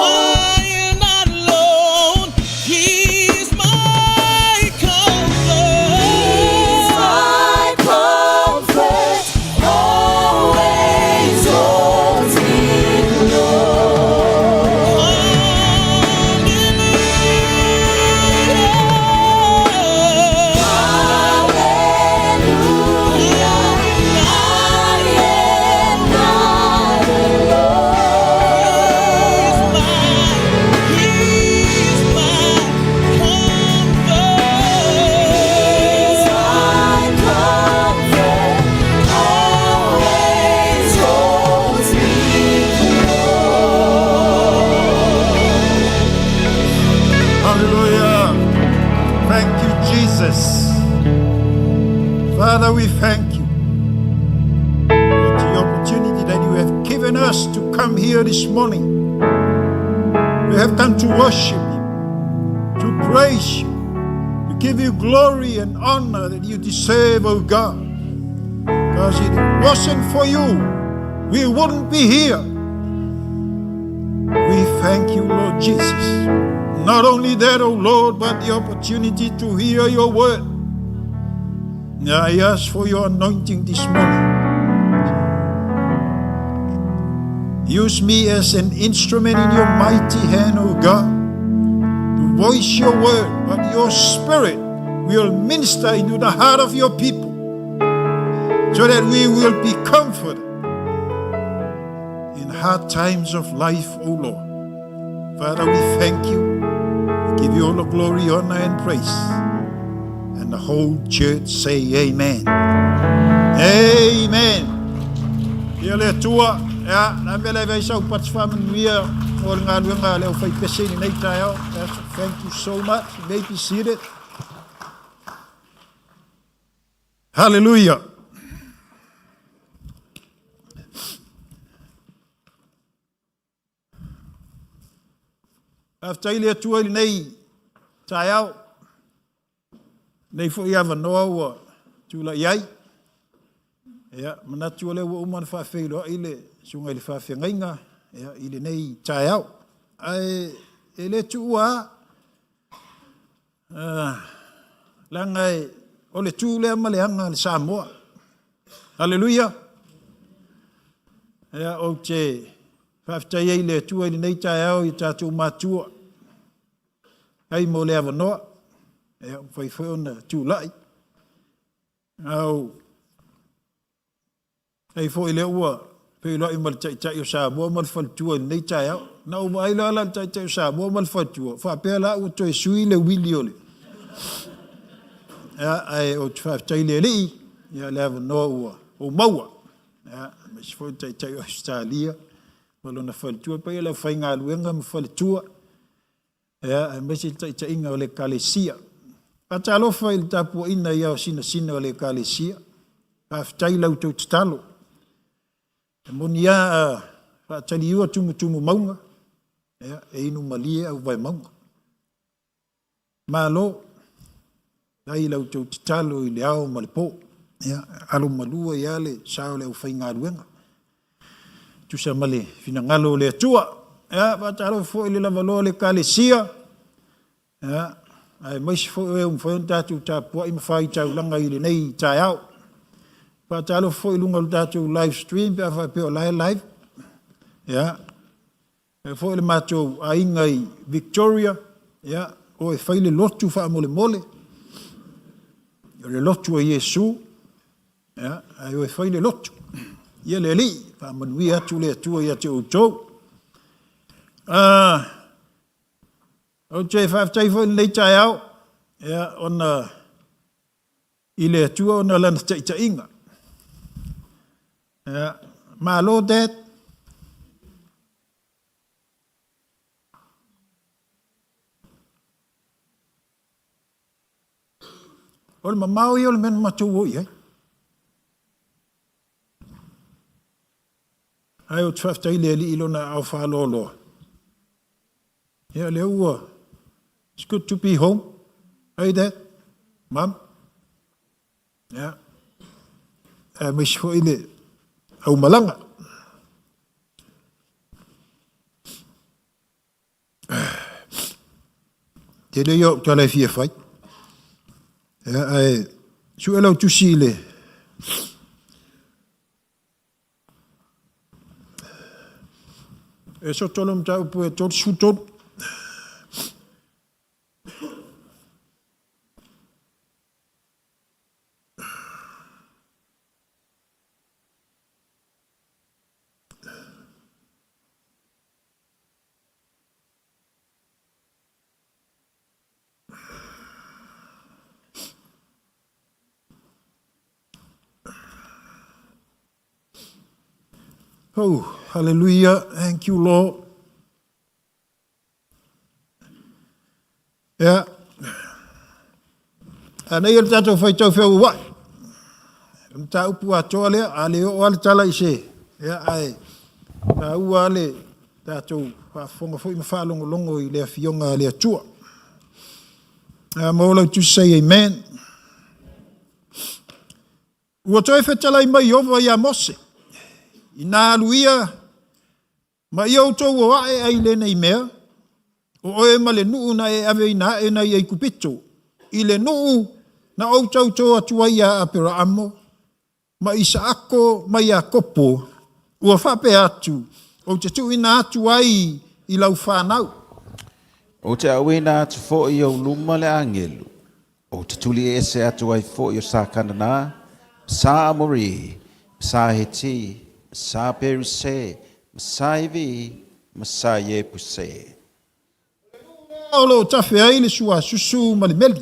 I am not alone. He's my comfort. He's my comfort, always holds me close. Hallelujah. Hallelujah, I am not alone. He's my He's comfort. my comfort, always holds me close. Hallelujah. Thank you, Jesus. Father, we thank you for the opportunity that you have given us to come here this morning. We have come to worship you, to praise you, to give you glory and honor that you deserve, O God. Because if it wasn't for you, we wouldn't be here. We thank you, Lord Jesus. Not only that, O Lord, but the opportunity to hear your word. I ask for your anointing this morning. Use me as an instrument in your mighty hand, O God, to voice your word, but your spirit will minister into the heart of your people so that we will be comforted in hard times of life, O Lord. Father, we thank you. We give you all the glory, honor, and praise. And the whole church say amen. Amen. Ia le Atua, ia, na mele vai sau pats whamanuia lagolago i le galuega a le aufaipese i lenei taeao. Pastor, thank you so much. You may be seated. Hallelujah. Faafetai i le Atua i lenei taeao, lenei foi avanoa ua tulai ai. Ia, manatu o lea ua uma ona faafeiloai le susuga i le faafeagaiga ia, i lenei taeao. Ae e le tuua lava, leaga o le tu lea ma le aga a le Samoa. Haleluia! Ia, ou te faafetai ai i le Atua i lenei taeao i tatou matua, ai mo le avanoa, ia, ua mafai foi ona tulai. Au, ai foi lea ua feiloai ma le Taitai o Samoa ma le faletua i lenei taeao. Na ou vaai loa la i le Taitai o Samoa ma le faletua, faapea la ua toe sui le uili o le... Ia, ae ou te faafetai i le Alii, ia le avanoa ua ou maua. Ia, aemaise foi le Taitai o Ausetalia ma lona faletua, le paia o le aufaigaluega ma faletua, ia, aemaise le taitaiga o le Ekalesia. Faatalofa i le tapuaiga i ao sinasina o le Ekalesia, faafetai i la outou tatalo. E moni lava a faataliua tumutumu mauga, ia, e inu malie auvaemauga. Malo, faafetai i la outou tatalo i le ao ma le po. Ia, alo malu ai lava le sa o le aufaigaluega e tusa ma le finagalo o le Atua. Ia, faatalofa foi i le lavaloa o le Ekalesia, ia, aemaise foi o e ua mafai ona tatou tapuai ma faitaulaga i lenei taeao. Faatalofa foi i luga o le tatou live stream pe a faapea o la e live. Ia, faapea foi le matou aiga i Victoria, ia, o e fai le lotu faamolemole, o le lotu a Iesu, ia, ae o e fai le lotu. Ia le Alii, faamanuia atu le Atua ia te outou. Ou te faafetai foi i lenei taeao, ia, ona i le Atua ona o Lana taitaiga. Ia, malo Dad. O le mamao ia o le mea na matou o i ai. Ae ou te faafetai i le Alii i Lona aao faaloaloa. Ia, lea ua, it's good to be home. Hey Dad, Mom. Ia, aemaise foi le aumalaga. Tele ia o au tala e fia fai. Ia, ae sue lau tusi i le Esoto le mataupu e 33. Oh, hallelujah. Thank you, Lord. Ia. Anei o le tatou faitau feauauai. O le mataupu atoa lea, a le oo lava le tala i se, ia, ae taua lava le tatou faafofoga foi ma faalogologo i le Afioga a le Atua. A maua lau tusi say amen. Ua toe fetalai mai Ieova iā Mose, inā alu ia Ma ia outou o aʻe ai lenei mea, o oe ma le nuu na e aveina aʻe nai Aikupito, i le nuu na ou tautō atu ai iā Aperaamo, ma Isaako ma Iakopo, ua faapea atu, Ou te tuuina atu ai i lau fanau. Ou te auina atu foi i ou luma le agelu, Ou te tuli ese atu ai foi o sa Kanana, ma sa Amori, ma sa Heti, ma sa Perise, ma sa Ivi, ma sa Iepuse. O lo o tafe ai le suasusu ma le meli,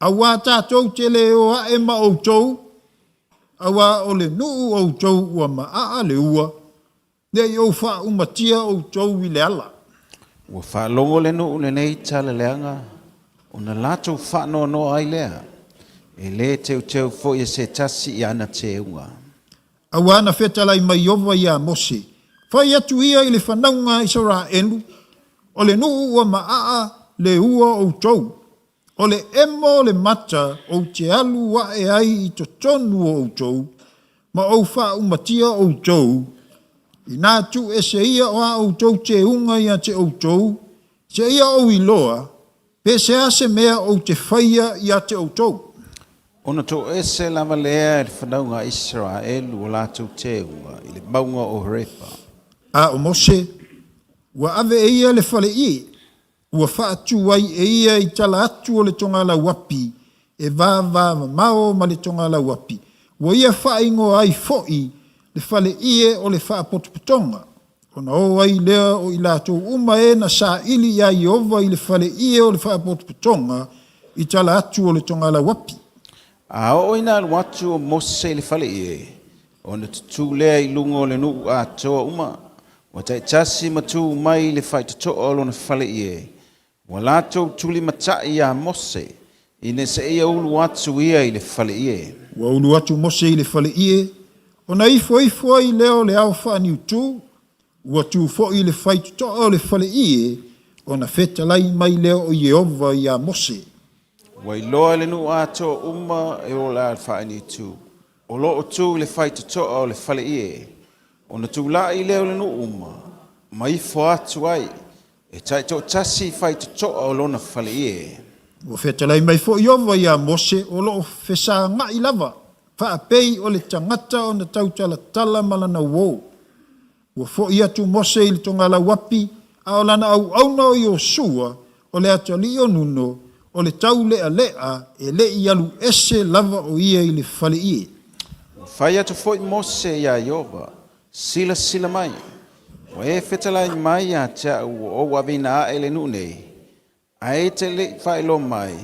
auā tatou te le o aʻe ma outou, auā o le nuu outou ua maaa le ua. Ne i ou faaumatia outou i le ala. Ua faalogo le nuu lenei tala leaga, ona latou faanoanoa ai lea, e lē teuteu foi e se tasi i ana teuga. Auā na fetalai mai Ieova iā Mose, Fai atu ia i le fanauga a Isaraelu, O le nuu ua maaa le ua o outou, o le emo o le mata ou te alu ae ai i totonu o outou, ma ou faaumatia outou, inā tuuese ia o a outou teuga ia te outou, seia ou iloa pe se a se mea ou te faia ia te outou. Ona toese lava lea e le fanauga a Isaraelu o latou teuga i le mauga o Horepa. A o Mose, ua ave e ia le faleie, ua faatu ai e ia i tala atu o le togalauapi e vavamamao ma le togalauapi, ua ia faaigoa ai foi le faleie o le faapotopotoga, ona o ai lea o i latou uma e na saili iā Ieova i le faleie o le faapotopotoga i tala atu o le togalauapi. A oo ina alu atu o Mose i le faleie, ona tutū lea i luga o le nuu atoa uma, ua taitasi ma tu mai i le faitotoa o lona faleie, ua latou tulimatai iā Mose, ina seia ulu atu ia i le faleie. Ua ulu atu Mose i le faleie, ona ifoifo ai lea o le ao faaniutū, ua tu foi i le faitotoa o le faleie, ona fetalai mai lea o Ieova iā Mose. Ua iloa e le nuu atoa uma e o le faaniutu, o lo o tu i le faitotoa o le faleie, ona tulai lea o le nuu uma, ma ifo atu ai, e taitoatasi i faitotoa o lona faleie. Ua fetalai mai foi Ieova iā Mose o lo o fesagaʻi lava, faapei o le tagata ona tautalatala ma lana uō. Ua foi atu Mose i le togalauapi, a o lana auauna o Iosua, o le atalii o Nuno, o le taulealea, e le i alu ese lava o ia i le faleie. Ua fai atu foi Mose iā Ieova, Silasila mai, ua e fetalai mai ia te au ua ou aveina ae le nuu nei, ae e te le i faailoa mai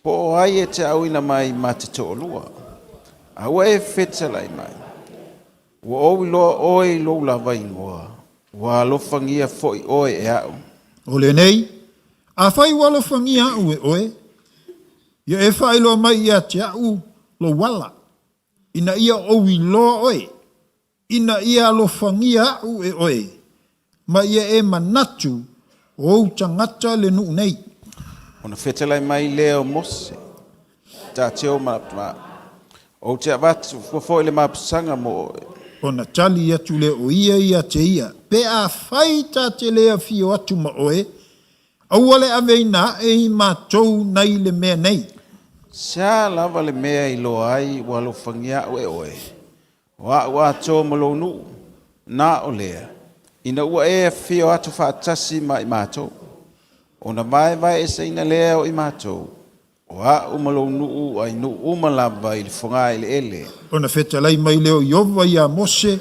po o ai e te auina mai ma te toalua. A ua e fetalai mai, ua ou iloa oe i lou lava igoa, ua alofagia foi oe e au. O lenei, afai ua alofagia au e oe, ia e faailoa mai ia te au lou ala, ina ia ou iloa oe, ina ia alofagia au e oe, ma ia e manatu o ou tagata le nuu nei. Ona fetalai mai lea o Mose, Taatia ou manatu, ou te avatu fua foi le mapusaga mo oe. Ona tali atu lea o ia ia te ia, Pe afai ta te le afio atu ma oe, aua le aveina ae i matou nai le mea nei. Sea lava le mea i iloa ai ua alofagia au e oe, O a'u atoa ma lou nuu, na o lea, ina ua e afio atu faatasi ma i matou, ona vaevaeeseina lea o i matou, o a'u ma lou nuu a i nuu uma lava i le fogaeleele. Ona fetalai mai lea o Ieova iā Mose,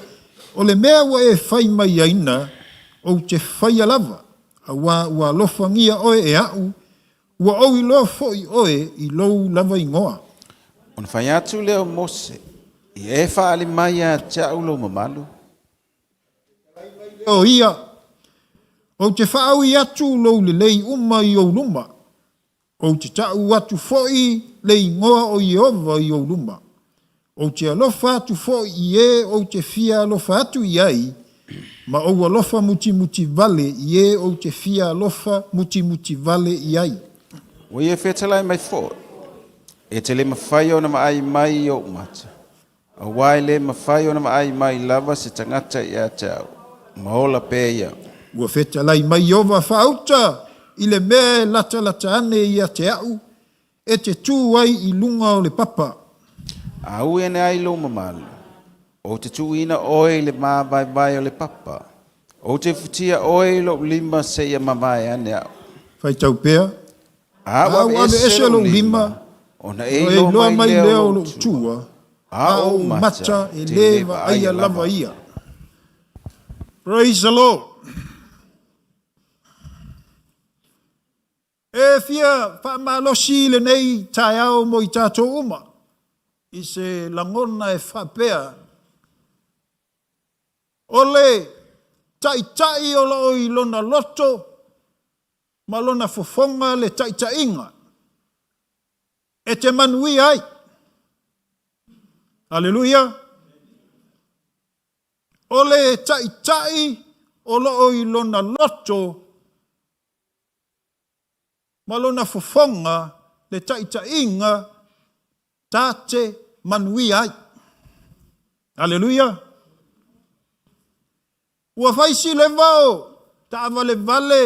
O le mea ua e fai mai ai na, ou te faia lava, auā ua alofagia oe e aʻu, Ua ou iloa foi oe i lou lava igoa. Ona fai atu lea o Mose, Ia e faaali mai ia te au lou mamalu. O ia, ou te faaui atu lou lelei uma i ou luma, ou te taʻu atu foi le igoa o Ieova i ou luma. Ou te alofa atu foi i e ou te fia alofa atu i ai, ma ou alofa mutimuti vale i e ou te fia alofa mutimuti vale i ai. Ua ia fetalai mai foi, E te le mafai ona vaai mai i ou mata, auā e le mafai ona vaai mai lava se tagata ia te au, ma ola pea ia. Ua fetalai mai Ieova faauta i le mea e latalata ane ia te au, e te tū ai i luga o le papa. A ui ane ai lou mamalu, ou te tuuina oe i le māvaevae o le papa, ou te futia oe i lou lima seia mavae ane au. Faitau pea, A A ua ua aveese aveese lou lou lima, lima, ona e ona e iloa iloa mai mai lea lea o o lou lou tua, tua, a a ou ou mata mata e te lē le vaaia vaaia lava lava. ia. Praise the Lord. E fia faamalosi lenei taeao mo i tatou uma i se lagona e faapea, o le. Taitai o lo o i lona loto ma lona fofoga le taitaiga e te manuia ai. Aleluia! O le Taitai o lo o i lona loto ma lona fofoga le taitaiga ta te manuia ai. Aleluia! Ua fai si leva o taavalevale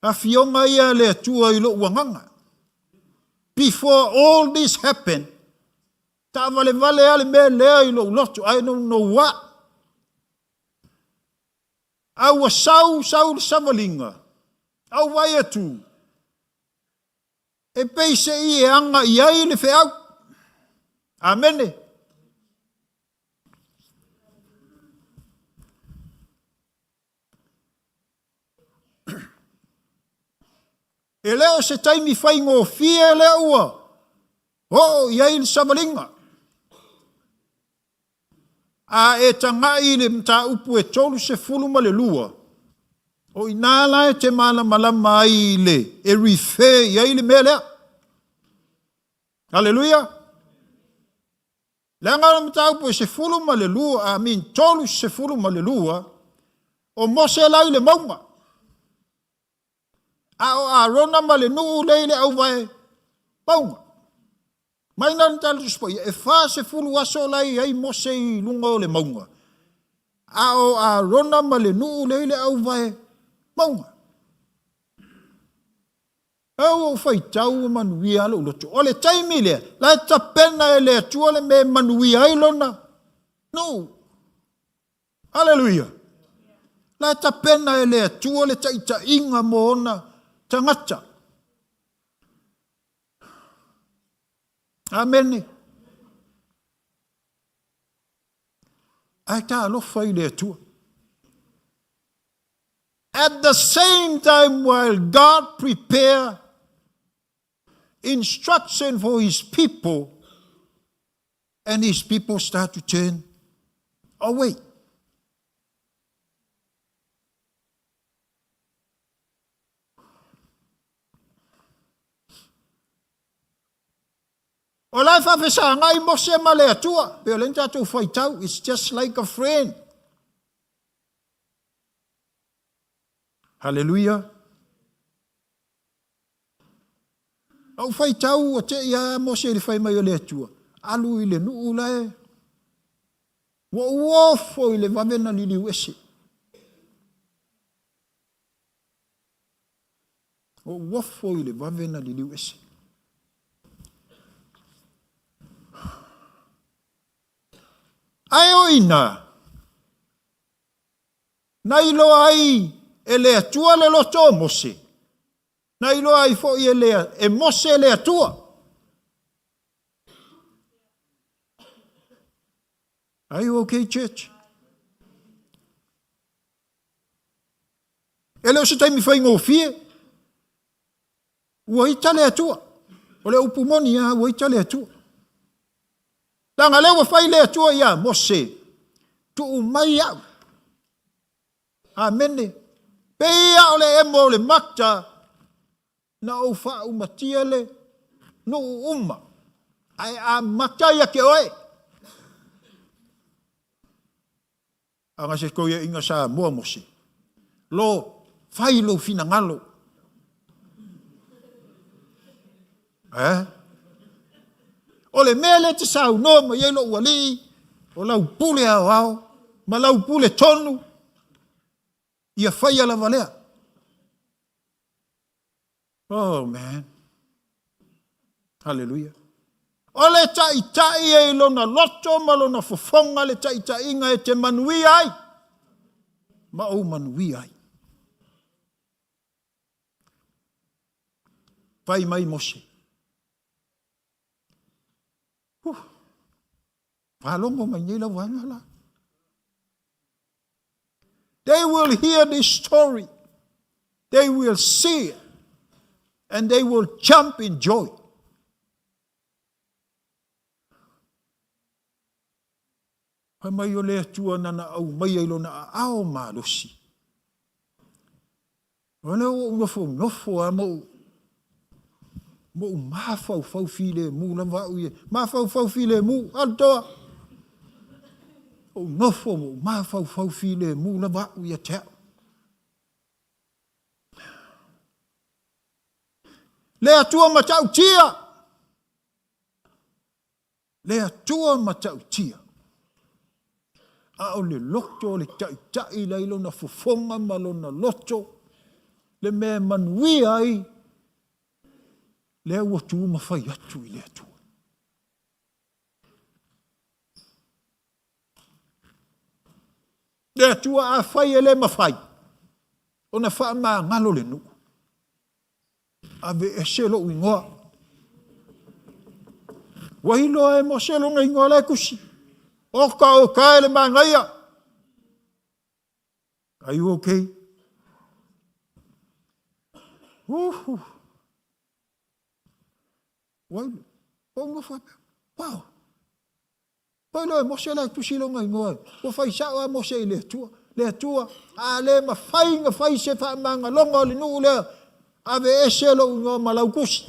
afioga ia a le Atua i lou agaga. Before all this happened, taavalevale lava le mea lea i lou loto, I don't know what. A ua sau, sau le savaliga, a ou vaai atu, e pei se i e aga i ai le feau. Amene. E le o se taimi faigofie lea ua oo i ai le savaliga. A e tagai i le mataupu e 32, o i ina la e te malamalama ai i le, e refer i ai le mea lea. Aleluia! Leaga o le mataupu e 12, I mean 32, o Mose la i le mauga, a o Arona ma le nuu lea i le auvae mauga. Mai na le Tala Tusi Paia, e 40 aso la i ai Mose i luga o le mauga, a o Arona ma le nuu lea i le auvae mauga. A ua ou faitau ua manuia lava lou loto. O le taimi lea, la e tapena e le Atua le mea e manuia ai lona nuu. Haleluia! La e tapena e le Atua le taitaiga mo ona tagata. Amene. Ae talofa i le Atua. At the same time while God prepare instruction for his people and his people start to turn away. O la e faafesagai Mose ma le Atua, pei o lea na tatou faitau, it's just like a friend. Haleluia! Na ou faitau ua te i a Mose i le fai mai o le Atua, alu i le nuu la e ua ou ofo i le vave na liliu ese. Ua ou ofo i le vave na liliu ese. Ae o i ina, Na iloa ai e le Atua le loto o Mose, na iloa ai foi e, le, e Mose le Atua. Are you okay, church? E le o se taimi faigofie. Ua ita le Atua. O le upu moni lava, ua ita le Atua. Leaga lea ua fai le Atua ia Mose, tuu mai au. Amene. Pei a o le emo o le mata, na ou faaumatia le nuu uma, ae amata ia te oe. Aga se toeaiina Samoa Mose, lo fai lou finagalo. Eh? O le mea lea te saunoa mai ai lou alii, o lau pule aoao ma lau pule tonu, ia faia lava lea. Oh man. Hallelujah. O le taitai e i lona loto ma lona fofoga le taitaiga e te manuia ai ma ou manuia ai. Fai mai Mose. Huh. Faalogo mai nei lau vaega la. They will hear this story. They will see it. And they will jump in joy. Fai mai o le Atua na na aumaia i lona aao malosi. O lea ua ou nofonofo lava ma ou, ma ou mafaufau filemu lava au ia. Mafaufau filemu, alu toa. Ou nofo ma ou mafaufau filemu lava au ia te au. Le Atua matautia. Le Atua matautia. A o le loto o le taitai la i lona fofoga ma lona loto, le mea e manuia ai, lea ua tu ma fai atu i le Atua. Le Atua afai e le mafai ona faamagalo le nuu, Aveese lou igoa. Ua iloa e Mose lona igoa la e tusi. Oka oka e le manaia. Are you okay? Uhu. Ua ua nofo atu. Wow. Ua iloa e Mose la e tusi lona igoa. Ua fai sao a Mose i le Atua. Le Atua, a le mafai na fai se faamagaloga o le nuu lea, aveese lou igoa ma lau tusi.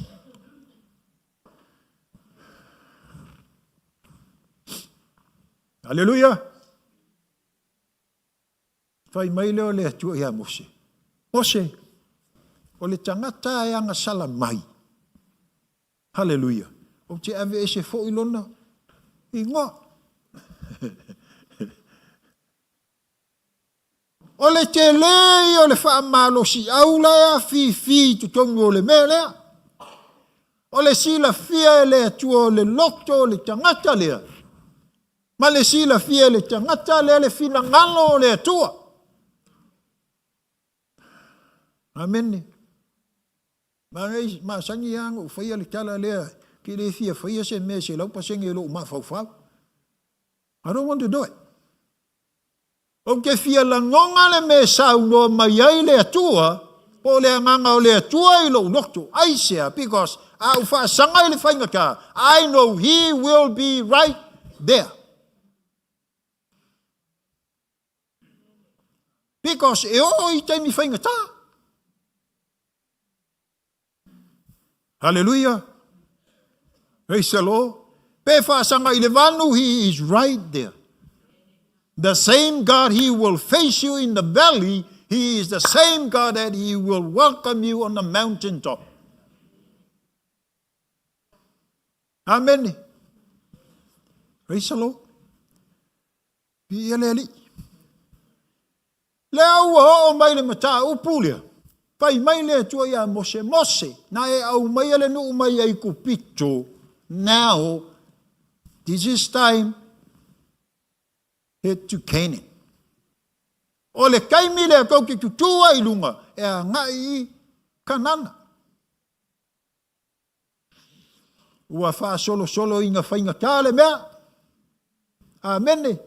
Aleluia! Fai mai lea o le Atua ia Mose, Mose, o le tagata e agasala mai, Haleluia! Ou te aveese foi lona igoa. O le tele ia o le faamalosiau la e afifi i totonu o le mea lea. O le silafia e le Atua o le loto o le tagata lea, ma le silafia e le tagata lea le finagalo o le Atua. Amene. Masani lava ona ou faia le tala lea, ke le fia faia se mea 100% i lou mafaufau. I don't want to do it. Ou te fia lagona le mea e saunoa mai ai le Atua, po o le agaga o le Atua i lou loto. Aisea? Because a ou faasaga i le faigata, I know He will be right there. Because e oo i taimi faigata. Hallelujah. Praise the Lord. Pe faasaga i le vanu, He is right there. The same God He will face you in the valley, He is the same God that He will welcome you on the mountain top. Amen. Praise the Lord. Viia le Alii. Lea ua oo mai le mataupu lea, fai mai le Atua iā Mose, Mose, na e aumaia le nuu mai Aikupito, now, this is time, head to Canaan. O le taimi lea tou te tutū ai i luga e agai i Kanana. Ua faasolosolo ina faigata le mea. Amene.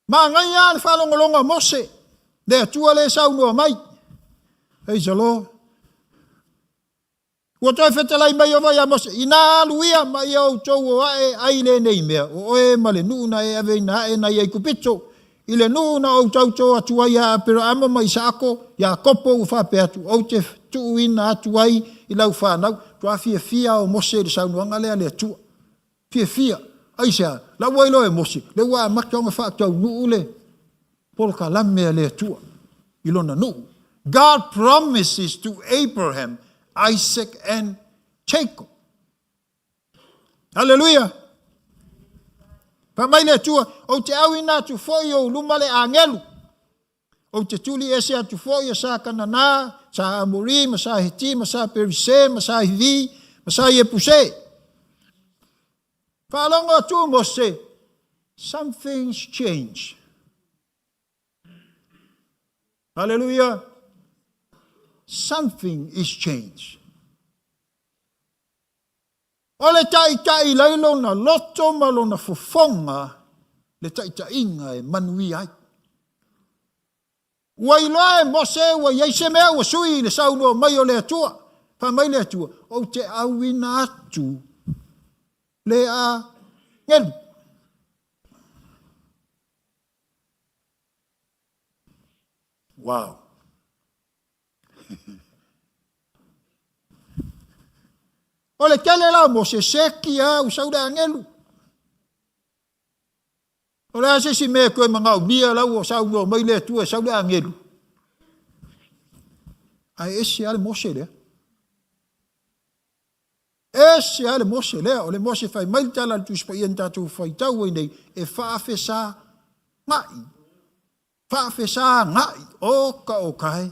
Manaia le faalogologo a Mose, le Atua lea e saunoa mai. Praise the Lord. Ua toe fetalai mai Ieova iā Mose, Inā alu ia ma ia outou o aʻe ai lenei mea, o oe ma le nuu na e aveina aʻe nai Aikupito, i le nuu na ou tautō atu ai iā Aperaamo ma Isaako, Iakopo ua faapea atu, Ou te tuuina atu ai i lau fanau. Matua fiafia o Mose i le saunoaga lea a le Atua. Fiafia. Aisea? La ua iloa e Mose, lea ua amata ona faataunuu le polokalame a le Atua i lona nuu. God promises to Abraham, Isaac and Jacob. Haleluia! Fai mai le Atua, ou te auina atu foi i ou luma le agelu. Ou te tuli ese atu foi ia sa Kanana, sa Amori, ma sa Heti, ma sa Perise, ma sa Hivi, ma sa Iepuse. Faalogo atu Mose, something's changed. Hallelujah. Something is changed. O le taitai lai lona loto ma lona fofoga le taitaiga e manuia ai. Ua iloa e Mose ua i ai se mea ua sui i le saunoa mai o le Atua. Fai mai le Atua, Ou te auina atu Le agelu. Wow. O le tele la o Mose, seki a ua sau le agelu. O le a se isi mea e toe manaomia la ua saunoa mai le Atua e sau le agelu? Ae ese lava le Mose lea. Ese lava le Mose lea. O le Mose fai mai le tala a le Tusi Paia na tatou faitau ai nei, e faafesaga'i. Faafesaga'i. Oka oka e.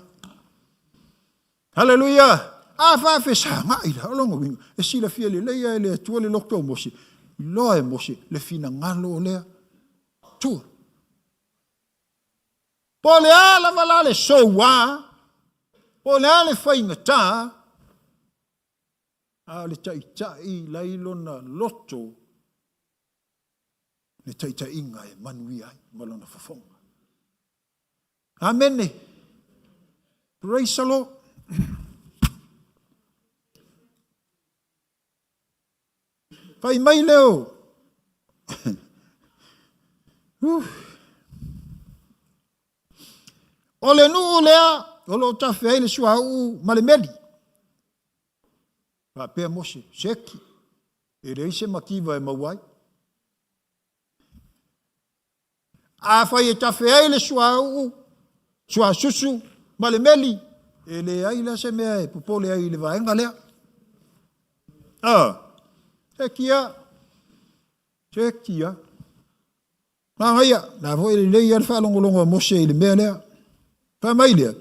Haleluia! A faafesaga'i la, o lona uiga, e silafia lelei lava e le Atua le loto o Mose, iloa e Mose le finagalo o le Atua. Po o le a lava la le soua, po o le a le faigata, a o le taitai la i lona loto le taitaiga e manuia ai ma lona fofoga. Amene. Praise the Lord. Fai mai leo. O le nuu lea o lo o tafe ai le suauu ma le meli. Faapea Mose, Seki, e leai se mativa e maua ai. Afai e tafe ai le suauu, suasusu ma le meli, e leai la se mea e popole ai i le vaega lea. Ah, seki a, seki a. Manaia, la foi e lelei lava le faalogologo a Mose i le mea lea. Fai mai lea,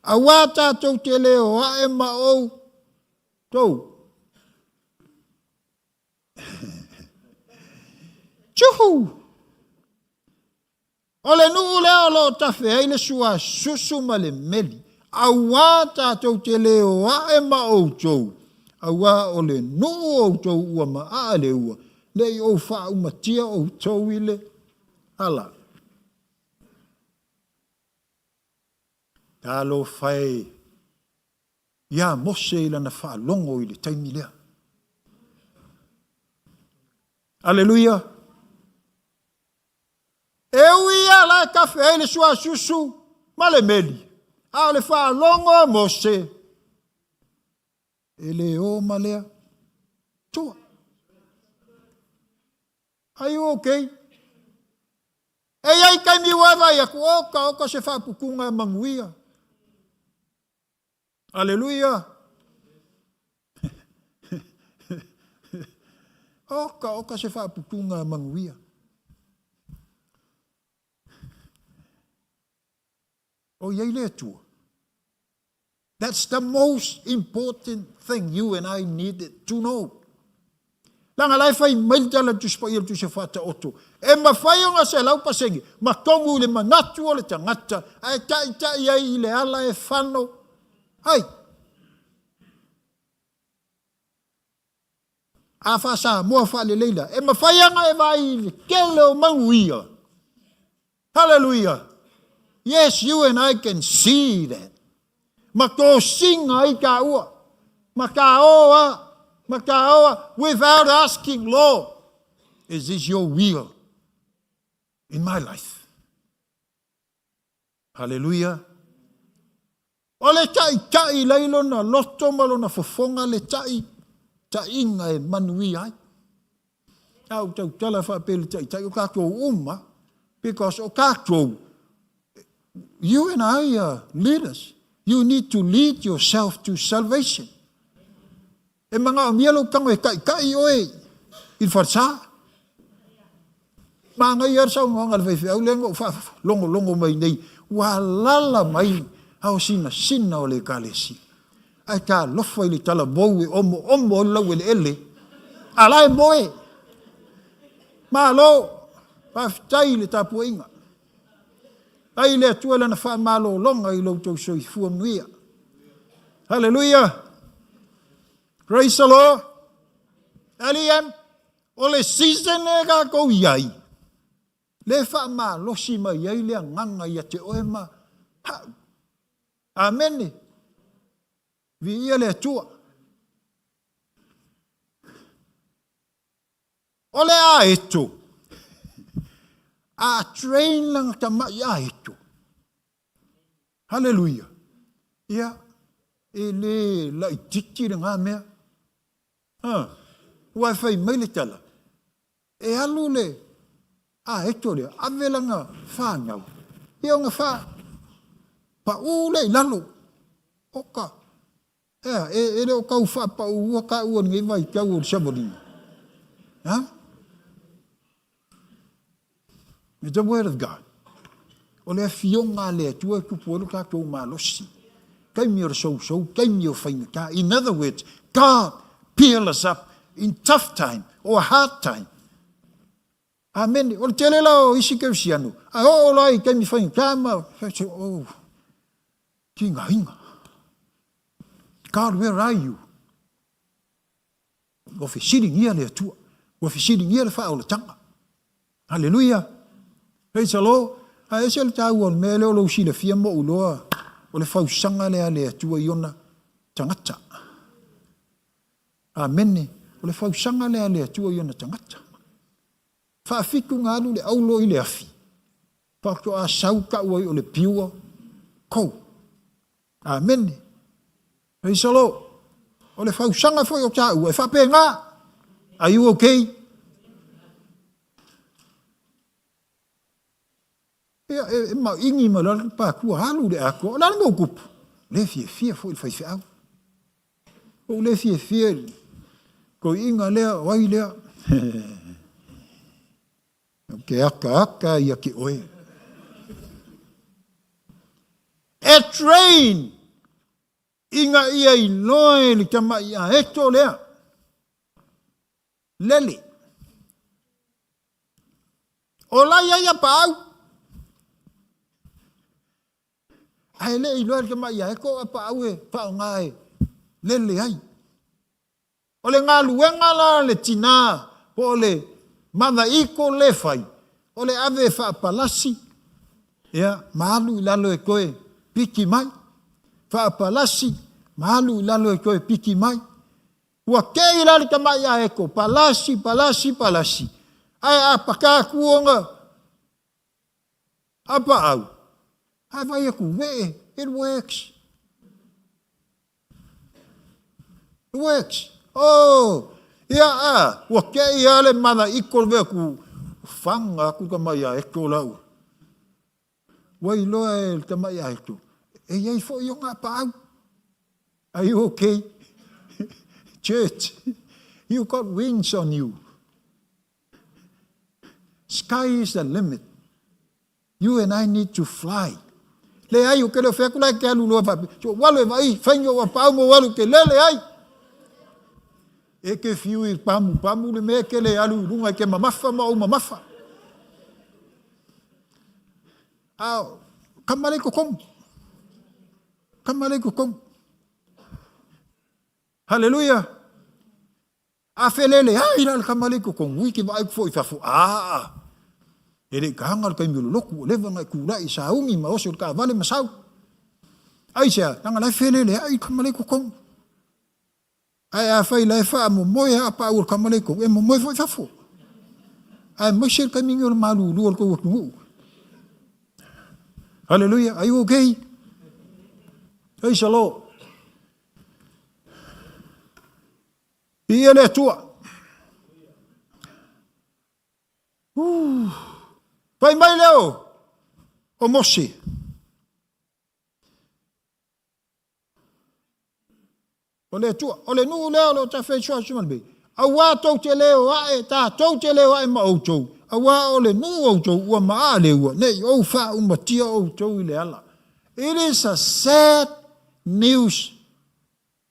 Auā tātou te le o ae ma outou. Tjuhu! O le nuu lea o lo o tafe ai le suasusu ma le meli, auā tātou te le o ae ma outou, auā o le nuu o outou ua maaa le ua, ne i ou faaumatia outou i le ala. Talofa e iā Mose i lana faalogo i le taimi lea. Aleluia! E ui lava la e tafe ai le suasusu ma le meli, a o le faalogo a Mose, e le o ma lea tua. Are you okay? E i ai taimi ua e vaai atu, oka, oka se faaputuga e manuia. Aleluia! Oka, oka se faaputuga e manuia. O i ai le Atua. That's the most important thing you and I needed to know. Leaga la e fai mai le tala a le Tusi Paia o le Tusi o Faataoto, e mafai ona 100% ma tonu i le manatu o le tagata ae taitai ai i le ala e fano ai. A faa-Samoa faalelei la, e mafai ona e vaai i le tele o manuia. Hallelujah! Yes, you and I can see that. Ma tosiga ai tāua, ma tāoa, ma tāoa, without asking, Lord, is this your will in my life? Hallelujah! O le taʻitaʻi la i lona loto ma lona fofoga le taʻi taʻiga e manuia ai. A ou tautala faapea i le taʻitaʻi o tatou uma, because o tatou, you and I are leaders. You need to lead yourself to salvation. E manaomia lou tago e taʻitaʻi oe i le falesa. Manaia le saunoaga a le faifeau lea na ou faalogologo mai nei, ua alala mai ao sinasina o le Ekalesia. Ae talofa i le talavou e omoomo ai le laueleele, a la e moe. Malo, faafetai i le tapuaiga. Ai le Atua i Lana faamalologa i lo outou soifua manuia. Haleluia! Praise the Lord! LEM, o le season e tatou i ai, le faamalosi mai ai le agaga ia te oe ma ha'u. Amene. Viia le Atua. O le aeto, a train lana tamai aeto. Haleluia. Ia, e le laitiiti lena mea. Ha, ua e fai mai le tala, e alu le aeto lea, ave lana fanau, ia ona fa, pau lea i lalo. Oka, ea, e, e le o tau faapaua taua i lenei vaitau o le savaliga. Ha? It's the word of God. O le afioga a le Atua e tupu ai lo tatou malosi. Taimi o le sousou, taimi o faigata. In other words, God peel us up in tough time or hard time. Amene. O le tele la o isi kerisiano, a oo la i taimi faigata ma, oh, tigaina. God, where are you? Ua fesiligia le Atua. Ua fesiligia le faaolataga. Haleluia! Praise the Lord! Ae ese le taua o le mea lea o lou silafia ma ou iloa o le fausaga lea a le Atua i ona tagata. Amene. O le fausaga lea a le Atua i ona tagata. Faafitu na alu le aulo i le afi, faatoa sau tau ai o le pure coal. Amene. Praise the Lord. O le fausaga foi o taua e faapena. Are you okay? Ia, e, e maini mai loa le patua, alu le atoa. O le a le mea ua tupu? Le fiafia foi le faifeau. Ua ou le fiafia i le toeaina lea, o ai lea? Ou te akaaka ia te oe. E train ina ia iloa e le tamai aeto lea. Lele. O la e i ai apaau. Ae le i iloa e le tamai aeto o apaau e faaaoga e lele ai. O le galuega la a le tina po o le mother iko le fai, o le ave e faapalasi, ia, ma alu i lalo e toe piki mai. Faapalasi, ma alu i lalo e toe piki mai. Ua kei la le tamai aeko, palasi, palasi, palasi, ae a paka atu ona apaau, ae vaai atu, wee, it works. It works. Oh, ia a, ua kei lava le mother iko le atu, faga atu le tamai aeto la ua. Ua iloa e le tamai aeto, e i ai foi ona apaau. Are you okay? Church, you got wings on you. Sky is the limit. You and I need to fly. Leai, o ke leo whea kula e ke alu loa whape. So, walu e vai, whainga o apau mo walu ke lele ai. E ke whiu i pamu pamu le mea ke le alu i runga i ke mamafa ma ou mamafa. A, ka male ko kongu. Ka male ko kongu. Hallelujah. A felele ai la le kamalei ko ngui ke vaai ku foi fafo. Aa. E le i kahaga le taimi o le lotu, ua leva ona e tulai i sauni ma oso i le taavale ma sau. Aisea? Leaga la e felele ai le kamalei totonu. Ae afai la e faamomoe a paau o le kamalei totonu, e momoe foi fafo. Aemaise le taimi nei o le malulu o le tou atunuu. Hallelujah. Are you okay? Praise the Lord. Viia le Atua. Uh. Fai mai lea o, o Mose. O le Atua, o le nuu lea o lo o tafesoasoa mai nei. Auā tou te le o ae, tatou te le o ae ma outou, auā o le nuu outou ua maa le ua, ne i ou faaumatia outou i le ala. It is a sad news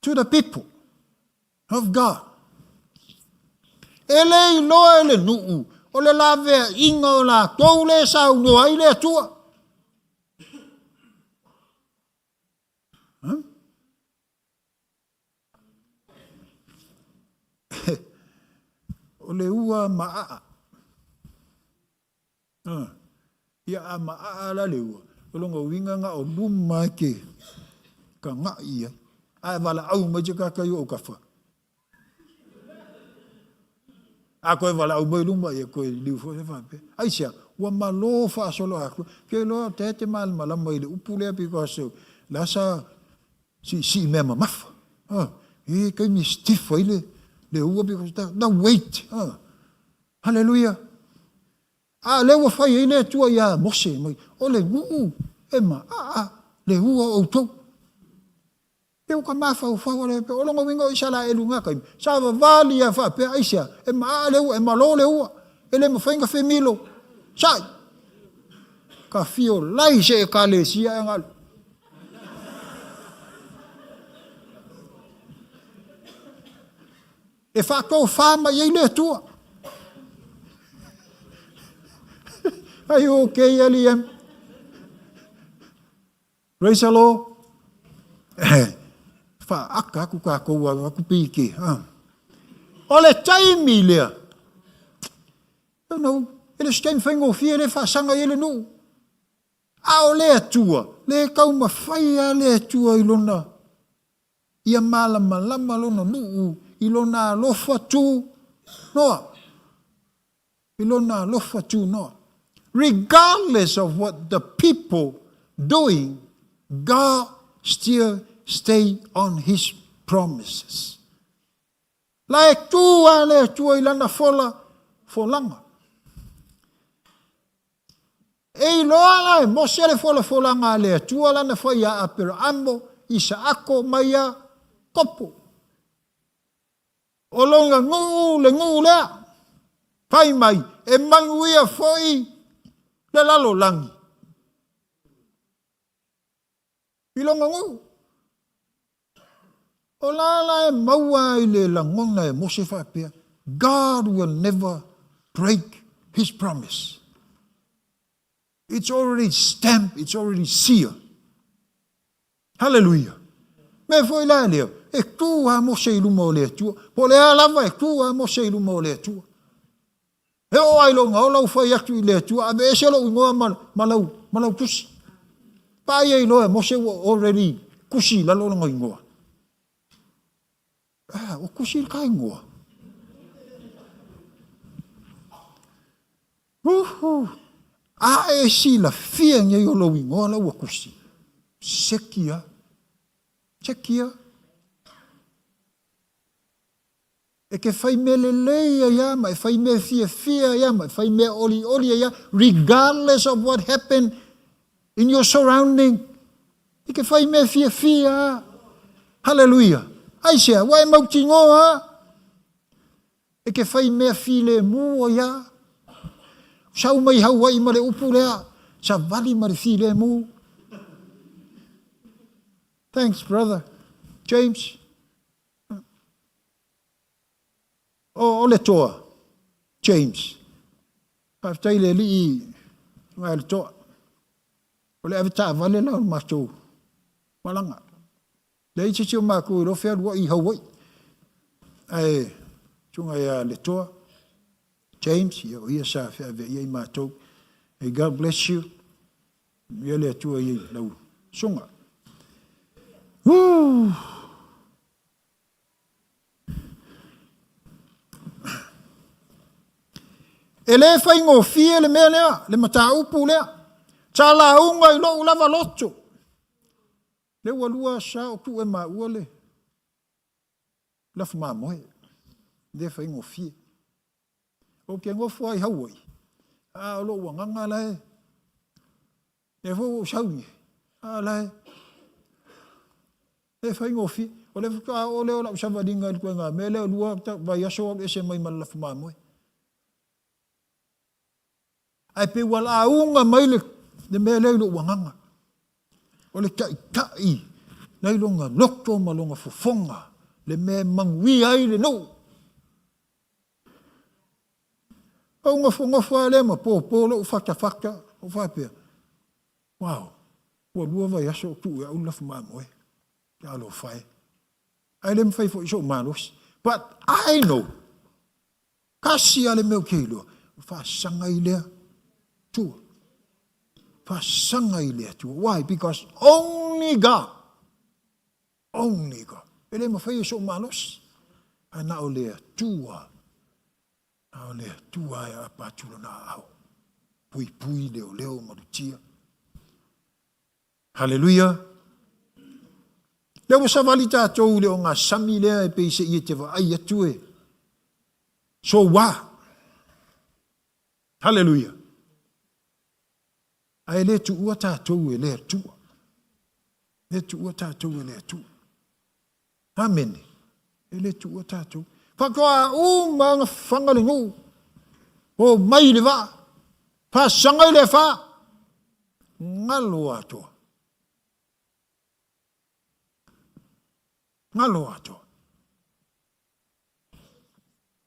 to the people of God. E le iloa e le nuu o le laveaiga o latou le saunoa ai le Atua. Huh? O le ua maaa. Ia a maaa la le ua, o lona uiga na o luma e ke kagaʻi ai, ae valaau mai se tata i ou kafa. A toe valaau mai luma, ia toe liliu foi lea faapea. Aisea? Ua malo faasoloatoa. Ou te iloa o lea e te malamalama i le upu lea because o la sa siisii mea mamafa. E i ai taimi e stiff ai le ua because the weight. Haleluia! A o lea ua fai ai le Atua ia Mose mai, o le nuu e maaa le ua o outou. Pe ua ka mafaufau ale pe o lona uiga o Isaraelu i na taimi, sa vavali a faapea, aisea, e maaa le ua, e malo le ua, e le mafai ona femilo. Sai! Ka fio lai se ekalesia ae galu. E faatofa mai ai le Atua. Are you okay, LEM? Praise the Lord. Faaata atu tatou atu pei ke. O le taimi lea, you know, e le o se taimi faigofie lea e faasaga i ai le nuu. A o le Atua, le taumafai lava le Atua i lona Ia malamalama lona nuu i lona alofa tu noa. I lona alofa tu noa. Regardless of what the people doing, God still stay on his promises. La e tu a le Atua i lana fola, folaga. E iloa la e Mose le folafolaga a le Atua lana fai ia Aperaamo, Isaako ma ia Kopo. O lona nuu le nuu lea. Fai mai, e manuia foi le lalolagi i lona nuu. O la la e maua ai le lagona e Mose faapea, God will never break his promise. It's already stamped, it's already sealed. Hallelujah. Mea foi la lea, e tu a Mose i luma o le Atua. Po o le a lava e tu a Mose i luma o le Atua. E oo lava i lona ola ua fai atu i le Atua, Aveese lou igoa ma, ma, lau, ma lau tusi. Paia i loa e Mose ua already tusi i lalo lona igoa. Ah, ua tusi le ta igoa. Uhu, a e silafia nei o lou igoa la ua tusi. Seki a. Seki a. E ke fai mea lelei ai a ma e fai mea fiafia ai a ma e fai mea olioli ai a, regardless of what happen in your surrounding. E ke fai mea fiafia a. Hallelujah. Aisea, ua e mautinoa a. E ke fai mea filemu ai a. Sau mai Hawaii ma le upu lea, savali ma le filemu. Thanks, brother James. O le toa, James. Faafetai i le Alii ngai le toa. O le ave taavale la o le matou malaga. Leai se isi o matou e iloa fealuai i Hawaii. Ae susuga ia Letoa, James, ia o ia sa feaveaia i matou. May God bless you. Ia le Atua i lau susuga. Woo! E le faigofie le mea lea, le mataupu lea. Sa lauga i lou lava loto. Lea ua lua sa o tuu e maua le lafu mamoe. Le faigofie. Ou te nofo ai Hawaii, a o lou agaga la e, lea foi ua ou sau nei, a la e, e faigofie. O le faatoa oo lea o lau savaliga i le ituaiga mea lea, lua vaiaso alu ese mai ma le lafu mamoe. Ae pei ua lauga mai le, le mea lea i lou agaga. O le taitai la i lona loto ma lona fofoga, le mea e manuia ai le nuu. Ou nofonofo lava lea ma popo lou fatafata, ou faapea, Wow, ua lua vaiaso o tuu e au le lafu mamoe. Talofa e. Ae le mafai foi sou malosi. But I know, tasi lava le mea ou te iloa, faasaga i le Atua. Faasaga i le Atua. Why? Because only God Only God. E le mafai e sou malosi, ae na o le Atua. A o le Atua e aapa atu Lona aao, puipui, leoleo, malutia. Haleluia! Lea ua savali tatou i le ogasami lea e pei se i e te vaai atu e soua. Haleluia! Ae le tuua tatou e le Atua. Le tuua tatou e le Atua. Amene. E le tuua tatou. Faatoa uma ona faga le nuu. O mai le vaa. Faasaga i le afa. Galo atoa. Galo atoa.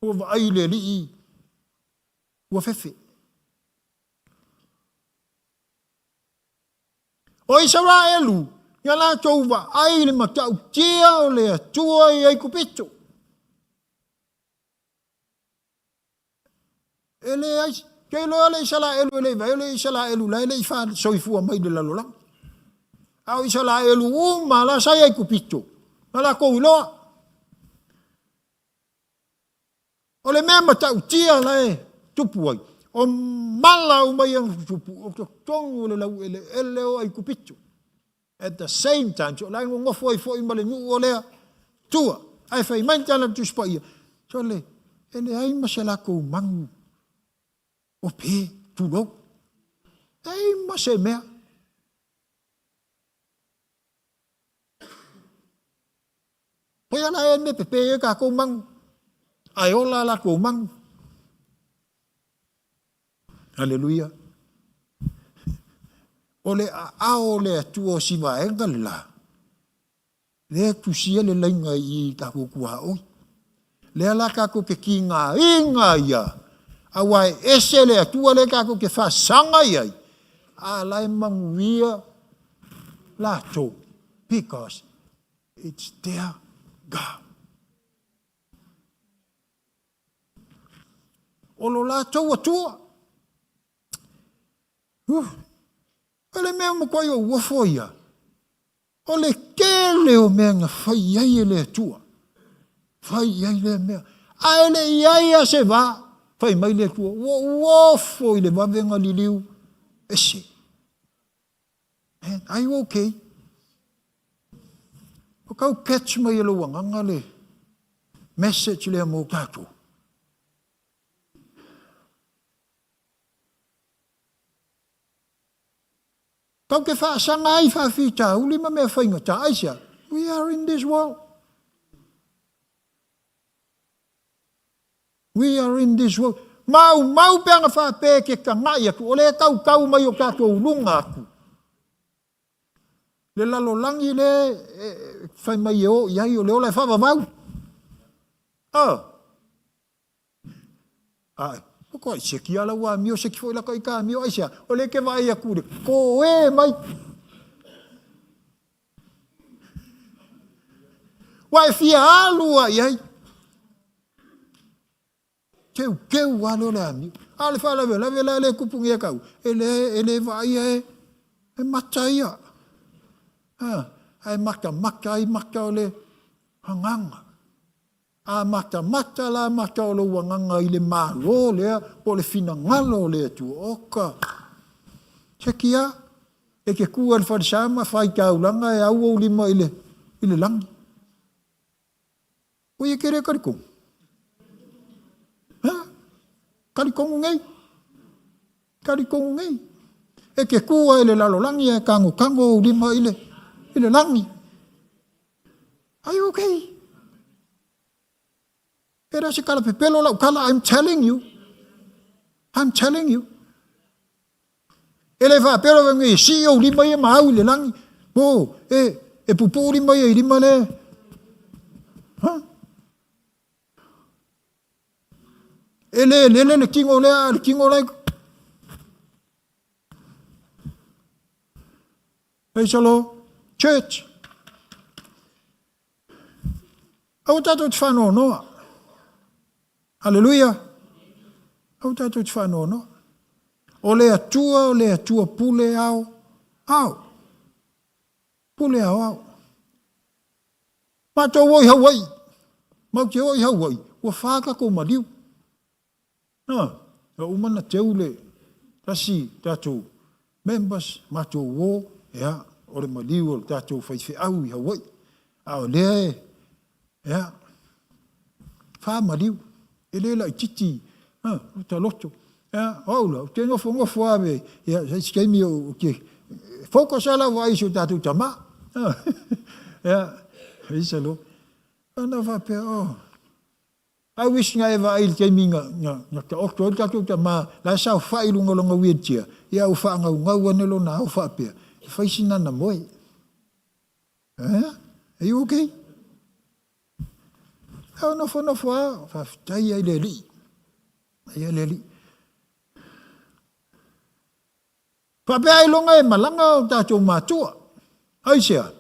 Ua vaai le alii ua fefe. O Isaraelu, ia latou vaai i le matautia o le Atua i Aikupito. E leai, ke iloa le Isaraelu e le i vaai o le Isaraelu la e le i soifua mai i le lalolagi. A o Isaraelu uma la sa i Aikupito, na latou iloa. O le mea matautia la e tupu ai, o mala uma ia na tutupu, o totonu o le laueleele o Aikupito. At the same time, so la e nonofo ai foi ma le nuu o le Atua. Ae fai mai le tala a le Tusi Paia, sole, e leai ma se latou manu o pe, tulou. Leai ma se mea. Pei ala e me pepe e kākou manu, a e ola a lakou manu. Aleluia. O le aao o le Atua o si vaega le la, lea tusia le laina i tākou tuaoi. Lea la tātou ke kiga iga ia, aua e ese le Atua lea tātou ke whasaga i ai, a la e manuia latou, because It's their God. O lo latou Atua. O le mea makuai o uofo ia, o le tele o mea na fai ai e le Atua. Fai i ai lea mea. A e le i ai a se va, fai mai le Atua, ua uofo i le vavega liliu ese. Man, are you okay? O kau catch mai e lou agaga le message lea mo tatou. Tau ke whaasaga ai whaafitauli ma mea whaingata. Aisea, we are in this world. We are in this world. Maumau pe ana faapea ke tagai atu, o le tautau mai o tatou luga atu. Le lalolagi le e fai mai e o i ai o le ola e faavavau. Oh. Ae, o koe seki ala ua amio, seki foi laka i ka amio, aisea, o le ke vaai atu le koe mai. Ua e fia alu a i ai. Keukeu lava lea o le amio. A o le faalavelave la lea e tupu nei e kau, e le, e le vaaia e, e mata ia. A, ae matamata ai mata o le agaga. A matamata la mata o lou agaga i le Malo lea po o le finagalo o le Atua, oka! Seki a, e ke ku a le falesa ma faitaulaga e au ou lima i le, i le lagi. O ia ke le kalikonu. Ha? Kalikonu nei. Kalikonu nei. E ke ku a i le lalolagi e kagokago ou lima i le, i le lagi. Are you okay? E le o se kala pepelo lau kala, I'm telling you. I'm telling you. E le faapea lava e sii ou lima ia ma au i le lagi. Oh, e, e pupuu lima ia i lima le. Huh? E le lele le tino lea, le tino lai. Praise the Lord. Church. Aua tatou te whanoanoa. Hallelujah. Aua tatou te whanoanoa. O le Atua, o le Atua pule ao, ao. Pule ao, ao. Mātou o i Hawaii. Mau te o i Hawaii. Ua whā tatou maliu. Ā, ua uma ona teu le tasi tatou members, matou uo, ia, o le maliu o le tatou faifeau i Hawaii, a o lea e, ia, faamaliu, e le laititi, ā, o ta loto. Ia, o au la, ou te nofonofo lava me, ia, se isi taimi ou te focus lava lau vaai i si o tatou tama. Ia, praise the Lord. Ona faapea, oh, I wish na e vaai i le taimi na taoto ai le tatou tama, la e saofai i luga o lona wheelchair, ia ua faagaugau ane lona ao faapea, e fai sina ana moe. Eh? Are you okay? Au nofonofo lava, faafetai ai i le Alii. Ai i le Alii. Faapea ailoga e malaga o tatou matua. Aisea?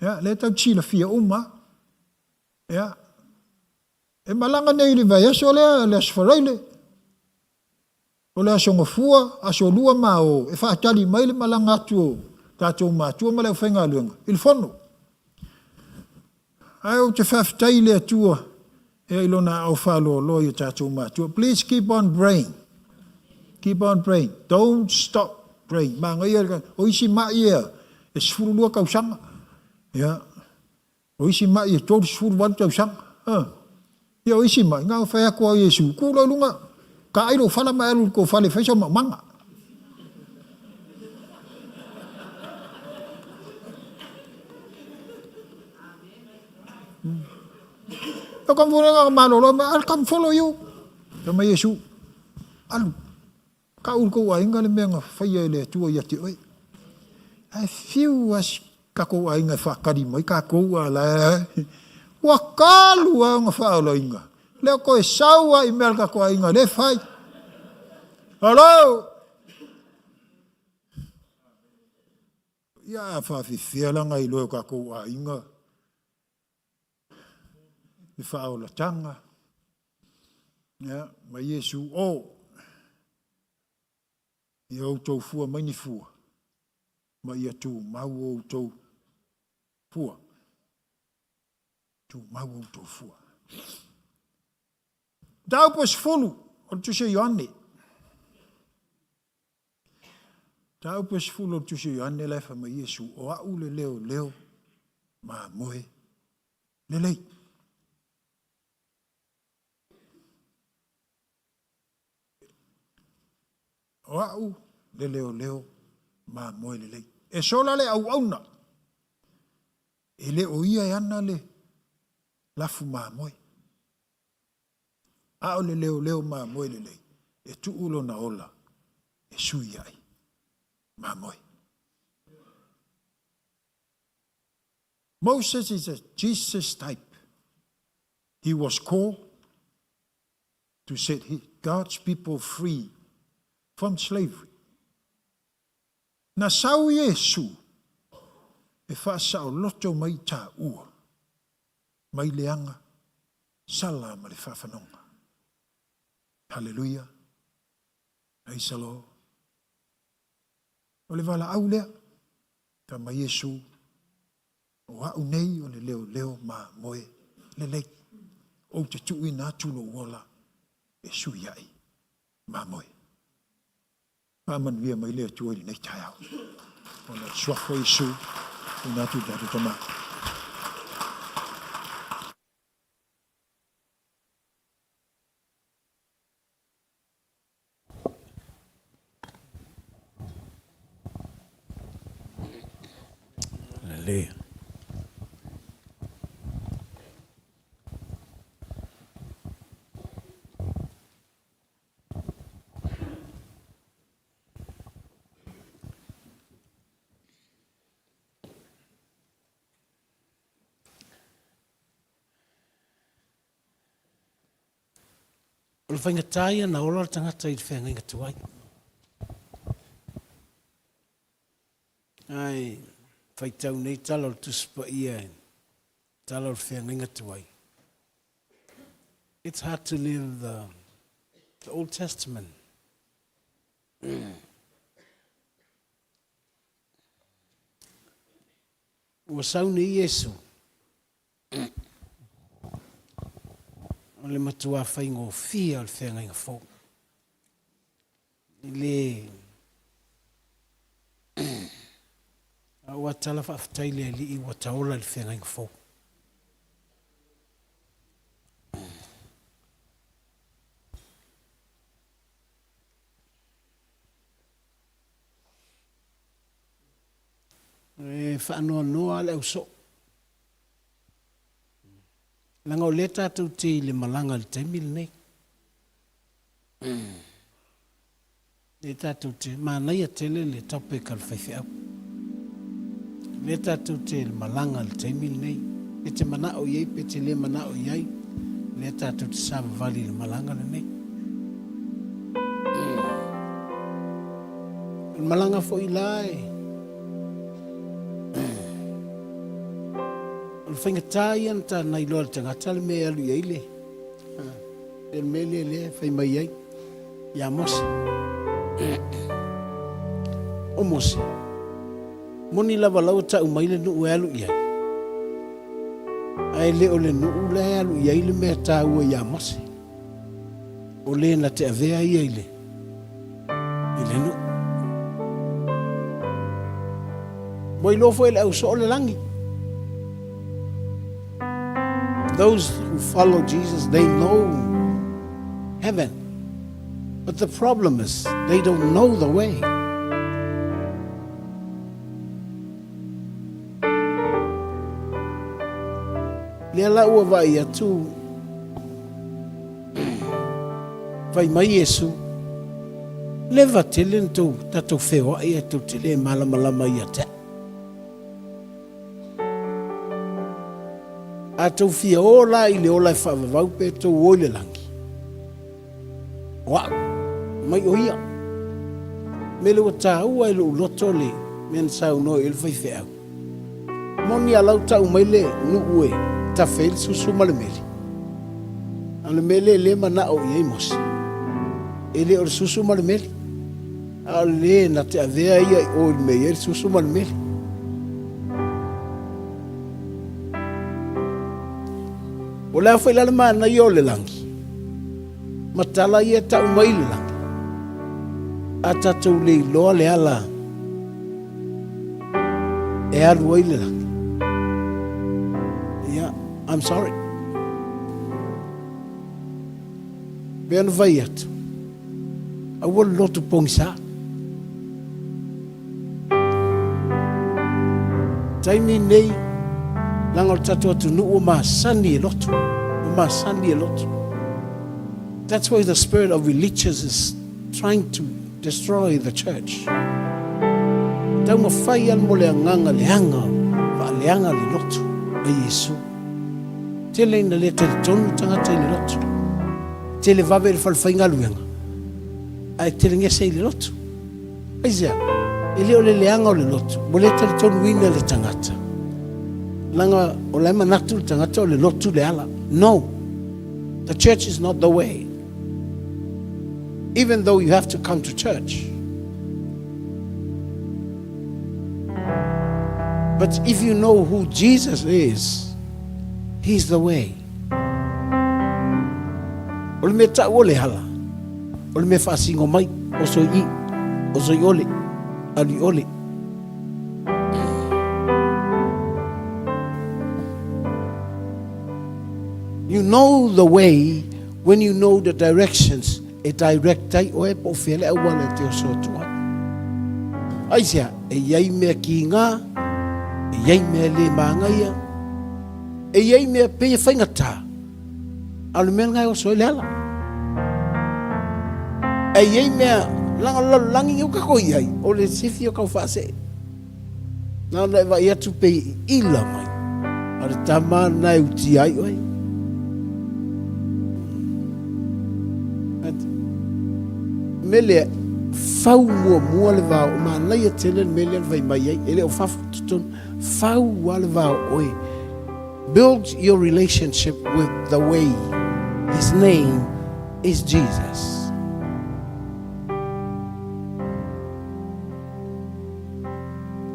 Ia, lea tatou te silafia uma lava. Ia, e malaga nei i le vaiaso lea, le Aso Faraile, o le Aso Gafua, Aso Lua ma o, e faatali mai le malaga atu o tatou matua ma le aufaigaluega i le fono. Ae ou te faafetai i le Atua ia i Lona aao faaloaloa i o tatou matua. Please keep on praying. Keep on praying. Don't stop praying. Manaia le, o isi mai ia e 12 tausaga. Ia, O isi maʻi e 38 tausaga. Ā. Ia, o isi maʻi, na ona fai atu lava o Iesu, Tū loa i luga, taai lou fala ma e alu i le tou fale e fai sau maumaga. O ka mea na malolo mai, I'll come follow you. Fai mai Iesu, Alu. Tau i le tou aiga le mea na faia e le Atua ia te oe. Ae fiu lava si tatou aiga e faatali mai tatou a la e ua talu lava ona faaolaina. Lea toe sau lava i mea a le tatou aiga lea e fai. Hello! Ia a faafefea la na iloa e o tatou aiga le faaolataga, ia, ma Iesu, o, ia outou fua mai ni fua, ma ia tumau outou fua. Tumau outou fua. Mataupu e 10 o le Tusi o Ioane. Mataupu e 10 o le Tusi o Ioane la e fai mai Iesu, o au le leoleo mamoe lelei. O au le leoleo mamoe lelei. E sola le auauna, e le o ia e ana le lafu mamoe. A o le leoleo mamoe lelei, e tuu lona ola e sui ai mamoe. Moses is a Jesus type. He was called to set God's people free from slavery. Na sau Iesu e faasaoloto mai taua mai le aga sala ma le faafanoga. Haleluia! Praise the Lord. O le valaau lea, fai mai Iesu, o au nei o le leoleo mamoe lelei. Ou te tuuina atu lou ola e sui ai mamoe. Faamanuia mai le Atua i lenei taeao. Ona o le suafa o Iesu, tuuina atu i le tatou Tama. Hallelujah. O le faigata ia na ola le tagata i le feagaiga tuai. Ae faitau nei tala o le Tusi Paia, tala o le feagaiga tuai. It's hard to live the, the Old Testament. Ua sau nei Iesu. O le matuā faigofie o le feagaiga fou. I le a ua tala faafetai i le Alii ua taola i le feagaiga fou. E faanoanoa lava le ausoo. Leaga o lea tatou te i le malaga i le taimi lenei. Lea tatou te, manaia tele le topic a le faifeau. Lea tatou te i le malaga i le taimi lenei. Pe te manao i ai, pe te le manao i ai, lea tatou te savavali i le malaga lenei. O le malaga foi la e O le faigata ia na iloa e le tagata le mea e alu i ai le, le mea lea lea e fai mai ai ia Mose. O Mose, moni lava la ua tau mai le nuu e alu i ai, ae le o le nuu la e alu i ai le mea taua ia Mose. O le na te avea ia i le, i le nuu. Ua iloa foi e le ausoo le lagi. Those who follow Jesus, they know heaven. But the problem is, they don't know the way. Lea la ua vaai atu, fai mai Iesu, Leva tele na tou tatou feoai ae tou te le malamalama ia te au. A tou fia o la i le ola e faavavau pe tou o i le lagi, O au, mai o ia. Mele ua taua e lou loto le mea na saunoa i ai le faifeau. Moni a lau tau mai le nuu e tafe ai le susu ma le meli. A o le mea lea le manao i ai Mose, e le o le susu ma le meli, a o le na te avea ia i o i le mea e i ai le susu ma le meli. O le a foi la le manaia o le lagi, ma tala ia e tau mai le lagi, a tatou le iloa le ala e alu ai le lagi. Yeah, I'm sorry. Pei ona fai atu, aua le loto pogisa. Taimi nei, leaga o le tatou atunuu ua masani e loto, ua masani e loto. That's why the spirit of religious is trying to destroy the church. Taumafai lava mo le agaga leaga, faaleaga le loto a Iesu. Tele ina le talitonu tagata i le loto. Tele vave i le fale faigaluega, ae tele gese i le loto. Aisea? E le o le leaga o le loto, ua le talitonuina le tagata. Leaga o la e manatu le tagata o le lotu le ala. No, the church is not the way. Even though you have to come to church. But if you know who Jesus is, he's the way. O le mea tau o le ala, o le mea faasino mai, o soi i, o soi ole, alu i ole. You know the way when you know the directions e direct ai oe po o fea le auala e te oso atu ai. Aisea, e i ai mea kīngā, e i ai mea le māngaia, e i ai mea pei e faigata, A o le mea lena e oso ai le ala. E i ai mea, leaga o le lalolagi nei ua tatou i ai, o le sifi o tau faasee. Na ona e vaai atu pei e ila mai, a o le tama lena e utia ai oe. Mea lea, fau muamua le vao, manaia tele le mea lea na fai mai ai, e le o fafo totonu, fau lava le vao oe. Build your relationship with the way. His name is Jesus.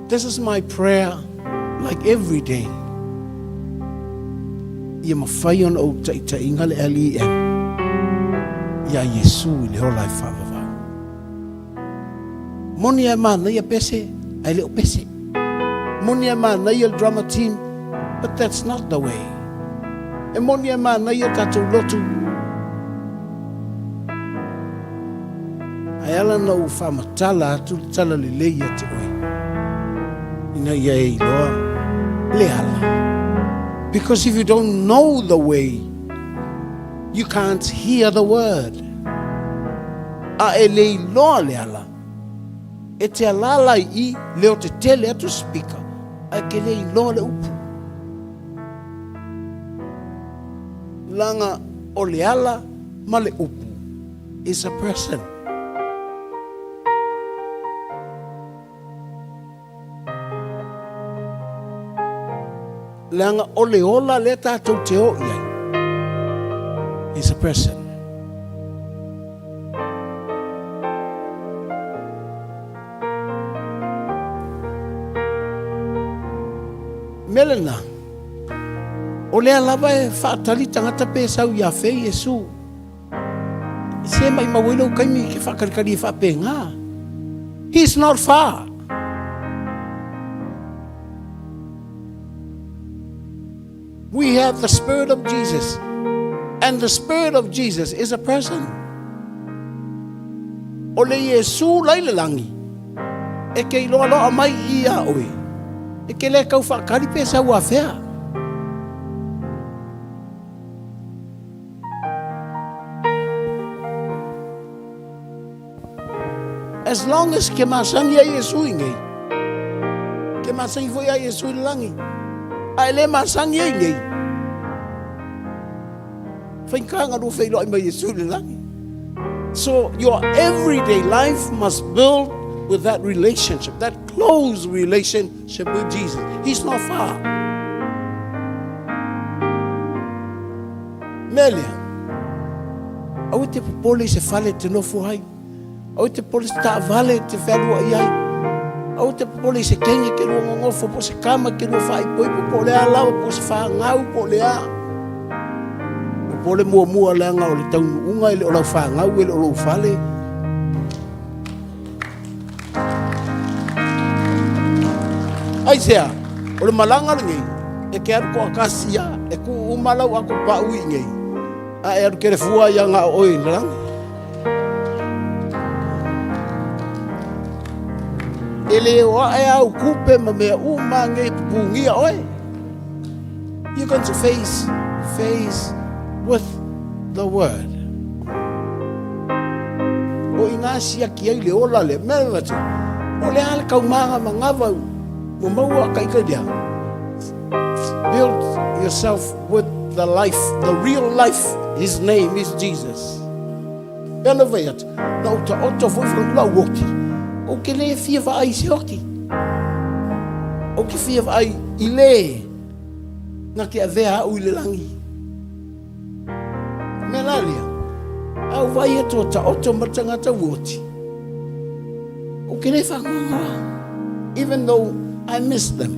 This is my prayer like every day. Ia mafai ona ou taitaiga le LEM iā Iesu i le ola e faavavau. Moni a e manaia pese, ae le o pese. Moni a e manaia le drama team, but that's not the way. E moni a e manaia tatou lotu, ae ala ona ou faamatala atu le tala lelei ia te oe, ina ia e iloa le ala. Because if you don't know the way, you can't hear the word. A e le iloa le ala, e te alaala i i, leo tetele atu speaker, ae ke le iloa le upu. Leaga o le ala ma le upu is a person. Leaga o le ola lea tatou te o i ai is a person. Mea lena, o lea lava e faatali tagata pe sau ia fe Iesu. Se maimau ai lou taimi ke faakalikali e faapena. He is not far. We have the Spirit of Jesus. And the Spirit of Jesus is a person. O le Iesu lai le langi, e ke iloa loa mai ia oe, e ke le kau whaakari pe sau a fea. As long as ke masangi ai Iesu i nei, ke masangi foi ai Iesu i le langi, a e le masangi ai nei, faigata lua feiloai mai Iesu i le langi. So your everyday life must build with that relationship, that close relationship with Jesus. He's not far. Mea lea, aua te popole i se fale e te nofo ai. Aua te popole i se taavale e te fealuai ai. Aua te popole i se kenge ke lua gogofo, po o se kama ke lua faaipoipo, po o le a lava, po o se fanau, po o le a. Popole muamua leaga o le taunuuga e le o lau fanau, e le o lou fale. Aisea, o le malaga lenei, e ke alu toatasi a, e tuu uma lau ato pau i nei, a e alu kelefua ia na o oe i le lagi. E le o ae au kupe ma mea uma nei pupungia oe. You're going to face, face with the word. O i ngā siaki ai le ola le mea le atu. O le a le kaumaga ma ngava mo maua ka ika lea. Build yourself with the life, the real life. His name is Jesus. Pea na vai atu, na uta oto foi whakangula au oti. O ke le fia vaai se oti. O ke fia vaai i le na ke avea au i le langi. Mea la lea, au vai atu o taoto ma tangata uoti. O ke le whangoangoa. Even though I miss them.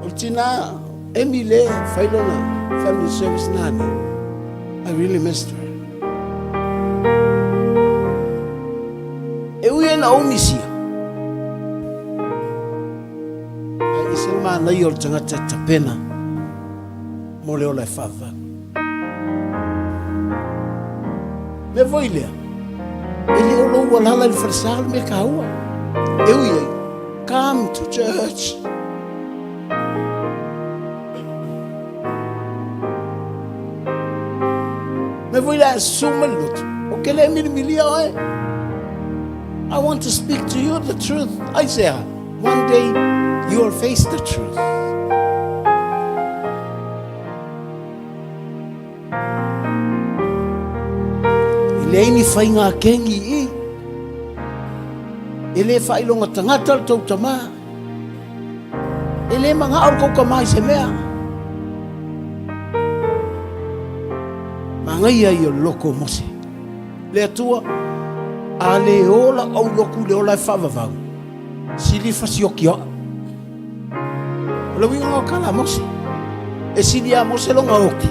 O tina Amy le whailona family service nani. I really missed her. E ui e na ou misia. Ae ese le manaia o le tagata e tapena mo le ola e faavavau. Mea foi lea, e le o lou alala i le falesa le mea taua. E ui ai, come to church. Mea foi lea, susu mai le lotu. O ke le milimilia oe. I want to speak to you the truth. Aisea, one day you will face the truth. E leai ni whainga kengi i. E le whailonga tangata le tau tamā. E le mangao le kou tamā i se mea. Mangaia i o le loko o Mose. Le Atua, a le ola ou loku le ola e faavavau, silifa sioki oa. O le uiga o tala a Mose. E sili ia Mose lona oti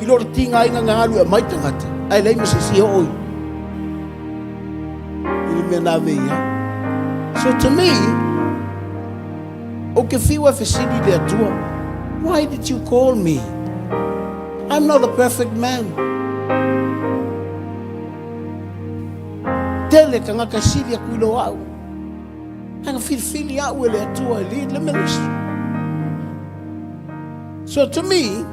i lo le tigaina na alu e aumai tagata ae leai ma se isi e oo i le mea na ave i ai. So to me, ou te fiu e fesili i le Atua, why did you call me? I'm not a perfect man. Tele tagata e sili aku i lo au. Ae na filifili au e le Atua e lead le ministry. So to me,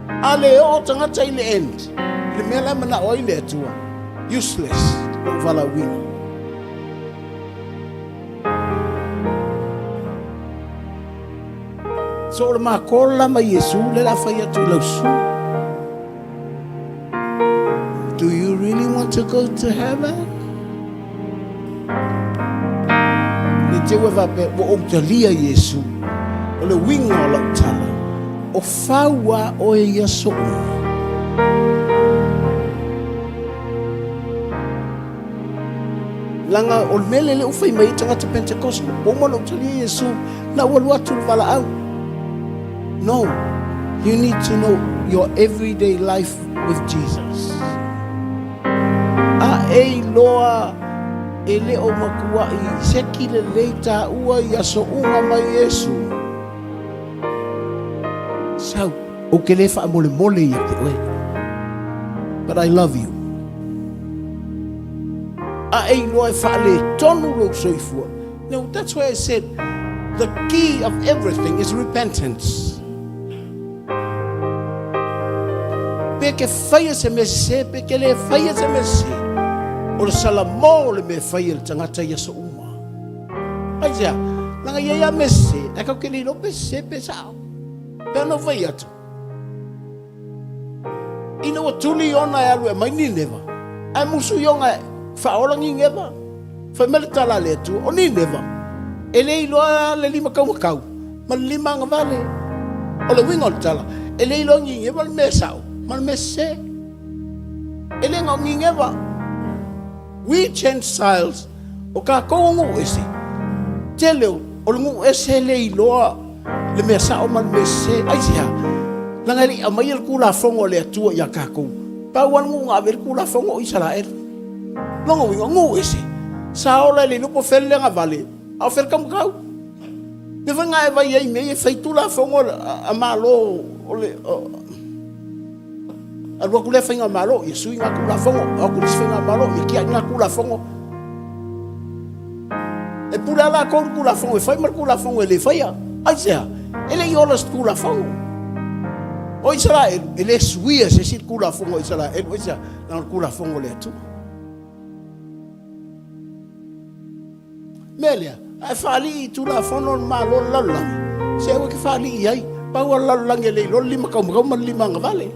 a le oo tagata i le end, i le mea la e manao ai le Atua, useless lou valaauina. So o le ma call la mai Iesu le la fai atu i lau susuga. Do you really want to go to heaven? Le te ua faapea, ua ou talia Iesu. O le uiga o lau tala, o fau a oe i aso uma. Leaga o le mea lea ua fai mai ai tagata Pentecostal, ua uma ona ou talia Iesu, na ua alu atu le valaau. No, you need to know your everyday life with Jesus. A e iloa e le o matuai seki lelei taua i aso uma mai Iesu. Sau, ou te le faamolemole ia te oe. But I love you. A e iloa e faaletonu lou soifua. No, that's why I said the key of everything is repentance. Pe ke faia se mea sese, pe ke le faia se mea sese. O le salamo o le mea e fai e le tagata i aso uma. Aisea, leaga e i ai lava mea sese, ae tatou te le iloa pe sese pe sao. Pe ana ou fai atu. Ina ua tuli Iona e alu e aumai Nineva, ae musu Iona e faaola Nineva. Fai mai le tala a le Atua, o Nineva, e le iloa le limataumatau ma le limaagavale. O le uiga o le tala, e le iloa e Nineva le mea sao ma le mea sese. E le na o Nineva. We Gentiles, o tatou o nuu ese, tele o le nuu ese e le iloa le mea sao ma le mea sese. Aisea? Leaga e le i aumaia le Tulafono a le Atua ia tatou. Pau lava le nuu na ave ai le Tulafono o Isaraelu. Lona uiga, o nuu ese, sa ola e le iloa po o fea le leagavale, a o fea le taumatau. Mea foi na e vaai ai i mea ia e fai Tulafono a Malo o le Alu atu lea faigamalo, ia sui ngā Tulafono, o atu le isi faigamalo, ia tiai ngā Tulafono. E pule a latou le Tulafono e fai ma le Tulafono e le faia. Aisea? E le i ola se Tulafono. O Isaraelu, e le suia e se isi le Tulafono a Isaraelu, aisea? Leaga o le Tulafono a le Atua. Mea lea, a e faalii i Tulafono a le Malo o le lalolagi, se aua e te faalii i ai, pau a le lalolagi e le iloa le limataumatau ma le limaagavale.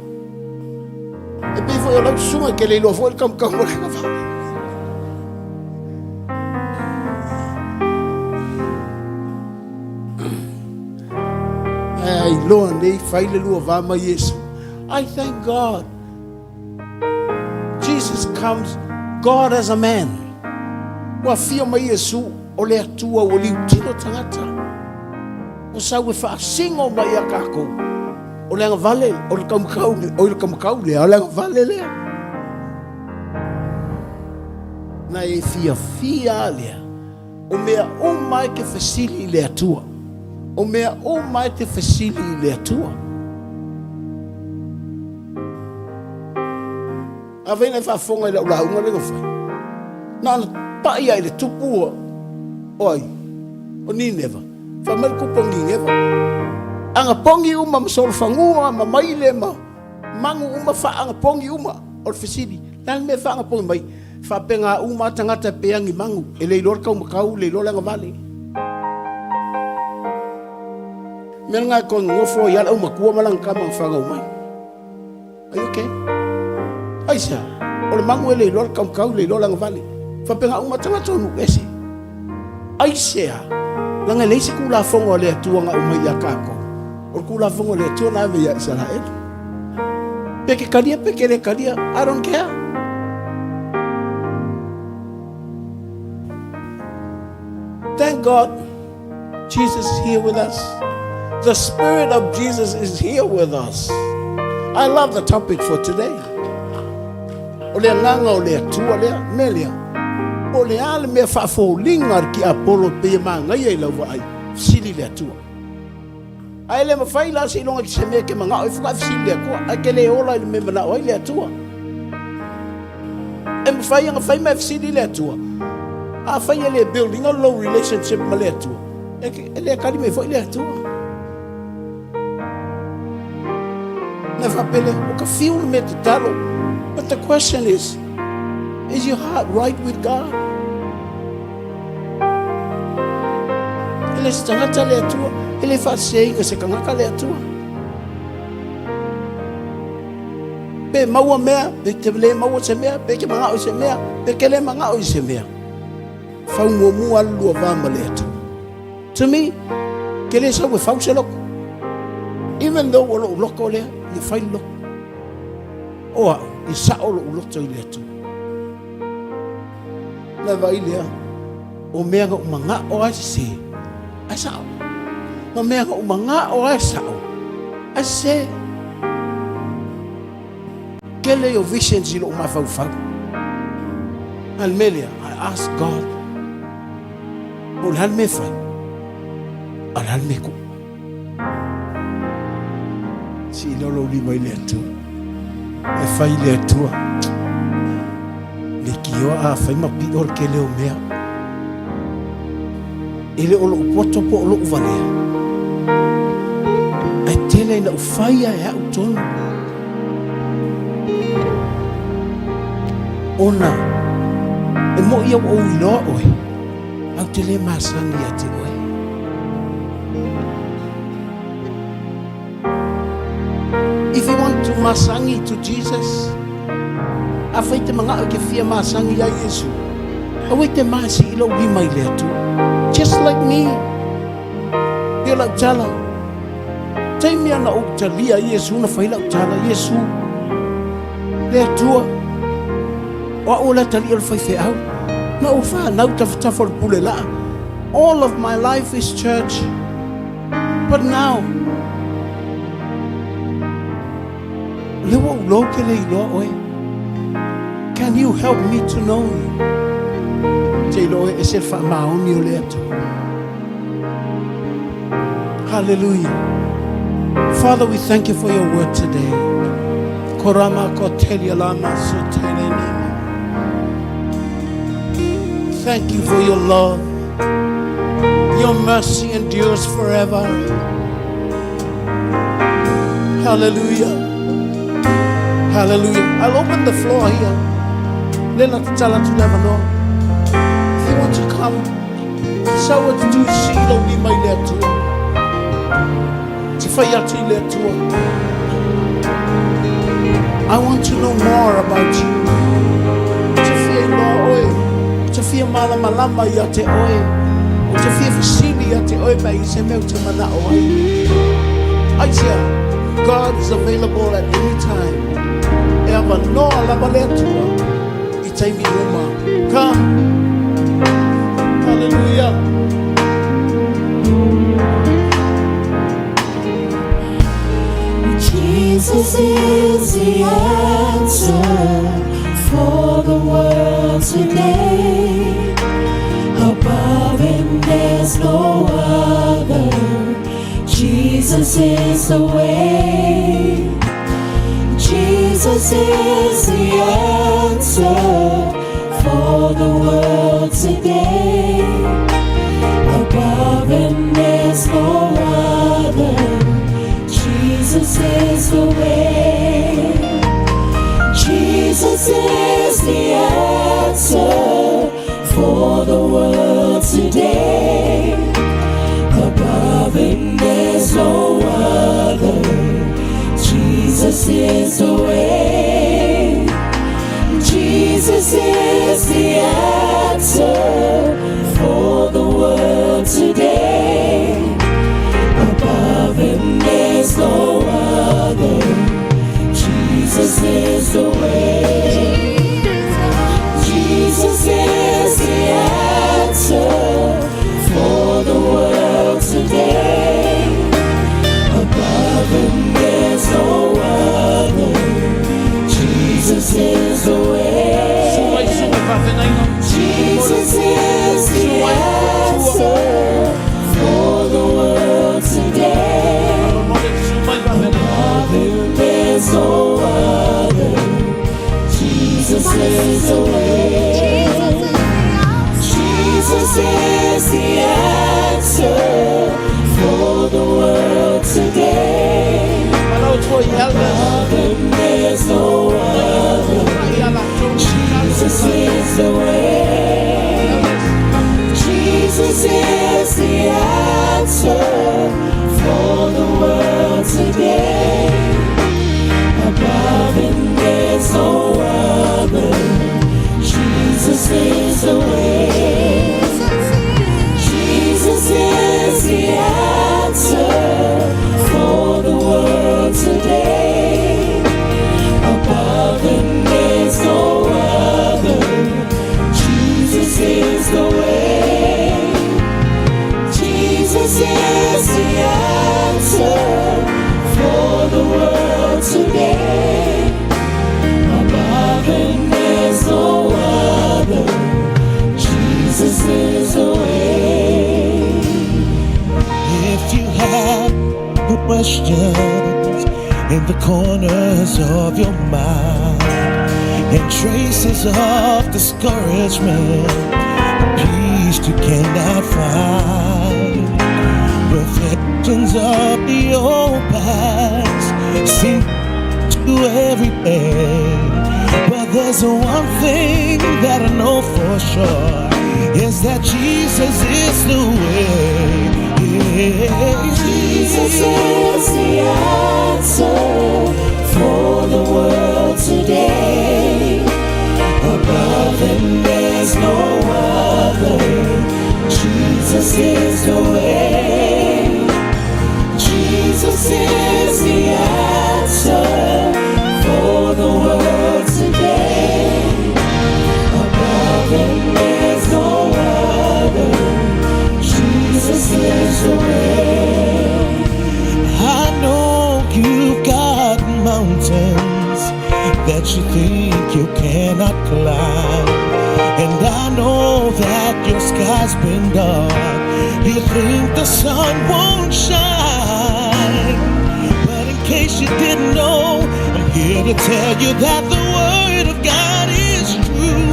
E pei foi o lau susuga e te le iloa foi le taumatau ma le agavale. Ae a iloa nei fai le lua va ma Iesu. I thank God. Jesus comes, God as a man. Ua afio mai Iesu, o le Atua ua liutilo tagata. Ua sau e faasino mai ia tatou. O le agavale, o le taumatau, o le taumatau lea, o le agavale lea. Na e fiafia lea. O mea uma e te fesili i le Atua. O mea uma e te fesili i le Atua. Afai na e faafofoga i lau lauga lea na fai, na ona pai lava i le tupu o ai? O Nineva. Fai mai le tupu o Nineva. Agapogi uma ma solofanua ma maile ma manu uma faagapogi uma. O le fesili, le a le mea e faagapogi mai? Faapena uma lava tagata e peagi manu, e le iloa le taumatau, le iloa le agavale. Mea lena e toe nonofo ai lava le aumatua ma lana tama na fanau mai. Are you okay? Aisea? O le manu e le iloa le taumatau, le iloa le agavale. Faapena uma tagata o nuu ese. Aisea? Leaga e leai se Tulafono a le Atua na aumai ia tatou. O le Tulafono a le Atua na ave ia Isaraelu. Pe ke talia, pe ke le talia, I don't care. Thank God Jesus is here with us. The Spirit of Jesus is here with us. I love the topic for today. O le agaga o le Atua lea, mea lea. Po o le a le mea faafoliga a le tiapolo e pei e manaia i lau vaai, fesili i le Atua. Ae le mafai la seiloga i se mea e te manao ai faatoa e fesili i le Atua, ae te le ola i le mea e manao ai le Atua. E mafai ona fai ma e fesili i le Atua. Afai e le build ina lou relationship ma le Atua, e le tali mai foi le Atua. Na faapea lea, ua ta fiu le mea tatalo. But the question is, is your heart right with God? E le se tagata le Atua, e le faaseseina se tagata le Atua. Pe maua mea, pe te le maua se mea, pe ke manao i se mea, pe ke le manao i se mea. Fau muamua le lua va ma le Atua. To me, ke le sau e fau se loko. Even though o lou loko lea, ia fai le loko. O au, ia sao lou loto i le Atua. Na vaai lea, o mea na ou manao lava e sese, ae sao. Ma mea na ou manao lava e sao, ae sese. Tele ia o visions i lou mafaufau. A le mea lea, I ask God, po o le a le mea e fai, a o le a le mea e tuu. Sii lea o lou lima i le Atua. E fai i le Atua. Leitioa a fai ma piʻo le tele o mea. E le o lou poto po o lou valea. Ae tele ina ou faia e au tonu. Ona e moʻi au ou iloa oe, ae ou te le masani ia te oe. If you want to masani to Jesus, afai te manao i ke fia masani ia Iesu, aua i te masi i lou lima i le Atua. Just like me, ia lau tala, taimi ana ou talia Iesu na fai lau tala, Iesu, le Atua, o au o le atalii o le faifeau, na ou whanau tafatafa o le pule laa. All of my life is church. But now, lea ua ou iloa ou te le iloa oe. Can you help me to know you? Te iloa oe e ese le faamaoni o le Atua. Hallelujah. Father, we thank you for your word today. Korama ko telia lama so tele nima. Thank you for your love. Your mercy endures forever. Hallelujah. Hallelujah. I'll open the floor here. Lela tatala atu le avanoa. If you want to come, sau atu tu i sii lou lima i le Atua. Te fai atu i le Atua. I want to know more about you. Te fia iloa oe. Te fia malamalama ia te oe. O te fia fesili ia te oe pe i se mea ou te manao ai. Aisea, God is available at any time. E avanoa lava le Atua i taimi uma. Come. Hallelujah. Jesus is the answer for the world today. Above him there's no other. Jesus is the way. Jesus is the answer for the world today. Above him there's no other. Jesus is the way. Jesus is the answer for the world today. Above him there's no other. Jesus is the way. Jesus is the answer for the world today. Above him there's no other. Jesus is the way. Jesus is the answer for the world today. foi elders. Above him there's no other. Jesus is the way. Jesus is the answer for the world today. Above him there's no other. Jesus is the way. Jesus is the answer for the world today. Above him there's no other. Jesus is the way. Jesus is the answer for the world today. Above him there's no other. Jesus is the way. If you have questions in the corners of your mind and traces of discouragement, peace you cannot find, reflections of your past seem to every day. But there's one thing that I know for sure is that Jesus is the way. Yeah. Jesus is the answer for the world today. Above him there's no other. Jesus is the way. Jesus is the answer for the world today. Above him there's no other. Jesus is the way. I know you've got mountains that you think you cannot climb. And I know that your sky's been dark. You think the sun won't shine. But in case you didn't know, I'm here to tell you that the word of God is true.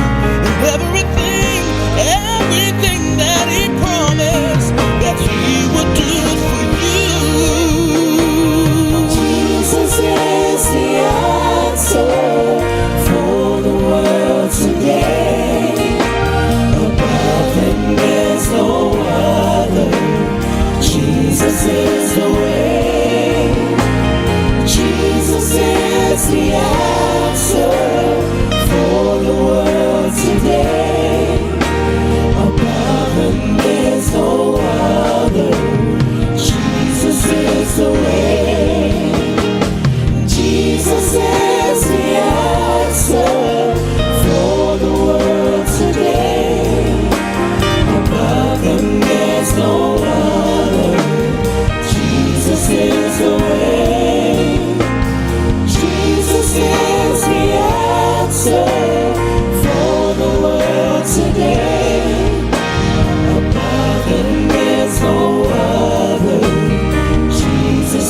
And everything, everything that he promised, that he will do for you. Jesus is the answer for the world today. Above him there's no other. Jesus is the way. Jesus is the answer for the world today. Above him there's no other. Jesus is the way. Jesus is the answer for the world today. Above him there's no other. Jesus is the way. Jesus is the answer for the world today. Above him there's no other. Jesus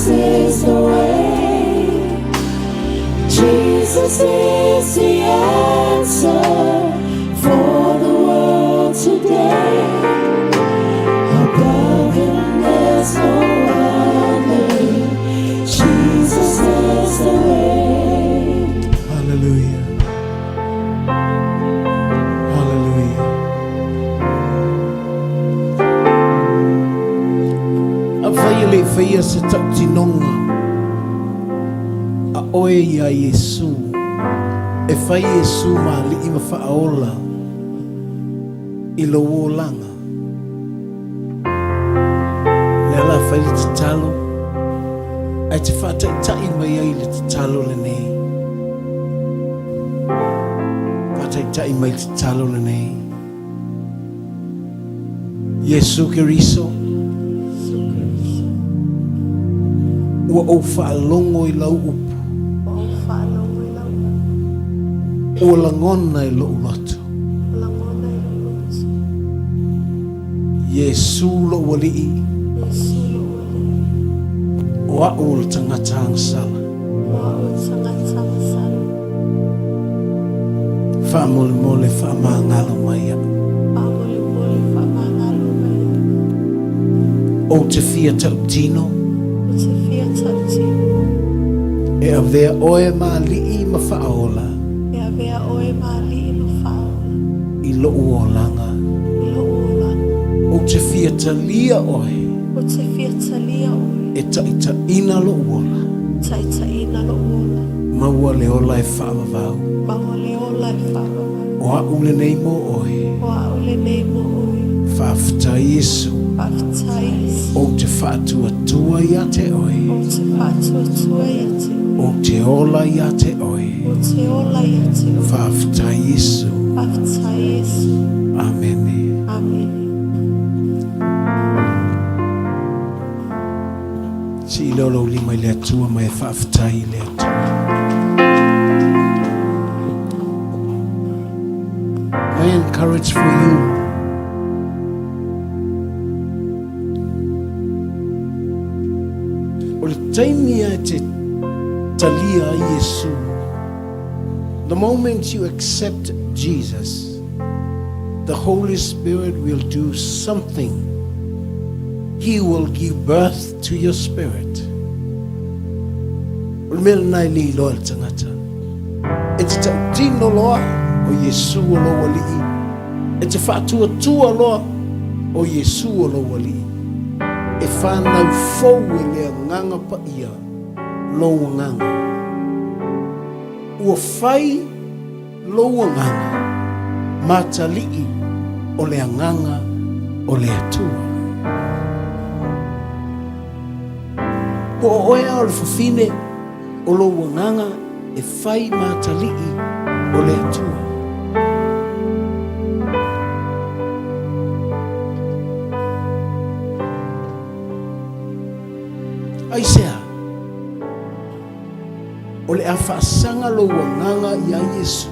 Jesus is the way. Jesus is the answer for the world today. Above him there's no other. Jesus is the way. Hallelujah. Hallelujah. Afai e le i faia se tautinoga a oe iā Iesu, e fai Iesu ma alii ma faaola i lou olaga. O lea la fai le tatalo, ae te faataitai mai ai le tatalo lenei. Faataitai mai le tatalo lenei. Iesu Keriso, ua ou faalogo i lau upu. Ua lagona i lou loto. Iesu lou Alii, o a'u o le tagata agasala. Faamolemole faamagalo mai a'u. Ou te fia tautino. E avea oe ma alii ma faaola. I lo'u olaga. Ou te fia talia oe. E taitaiina lo'u ola. Maua le ola e faavavau. Maua le ola e faavavau. O a'u lenei mo oe. O a'u lenei mo oe. Faafetai Iesu. Faafetai Iesu. Ou te faatuatua ia te oe. Ou te faatuatua ia te oe. Ou te ola ia te oe. Ou te ola ia te oe. Faafetai Iesu. Faafetai Iesu. Amene. Amene. Sii lea o lou lima i le Atua ma e faafetai i le Atua. My encourage for you. O le taimi e te talia ai Iesu. The moment you accept Jesus, the Holy Spirit will do something. He will give birth to your spirit. O le mea lena e le iloa e le tagata. E te tautino loa o Iesu o lou Alii. E te faatuatua loa o Iesu o lou Alii. E whanau fou e le agaga paia lou agaga. Ua fai lou agaga ma atalii o le agaga o le Atua. Po o oe a o le fafine o lou agaga e fai ma atalii o le Atua. Aisea? O le a faasaga lou agaga iā Iesu,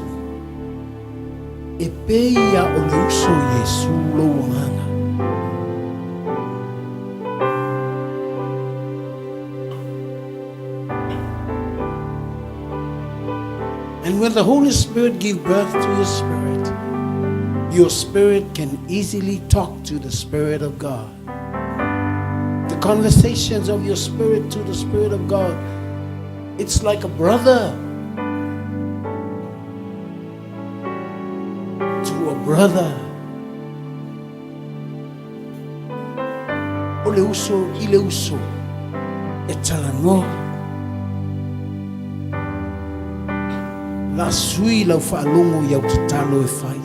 e pei ia o le uso Iesu lou agaga. And when the Holy Spirit give birth to your spirit, your spirit can easily talk to the Spirit of God. The conversations of your spirit to the Spirit of God, it's like a brother to a brother. O le uso i le uso e talanoa. La sui lau faalogo i au tatalo e fai.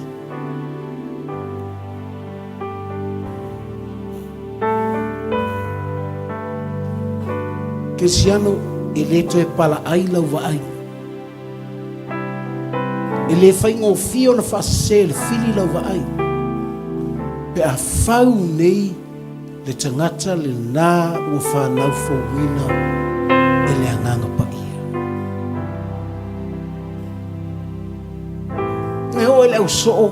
Kerisiano, e le toe palaai lau vaai. E le faigofie ona faasese e le fili lau vaai. Pe a fau nei le tagata lena ua fanau fouina e le Agaga Paia. E oo i le ausoo,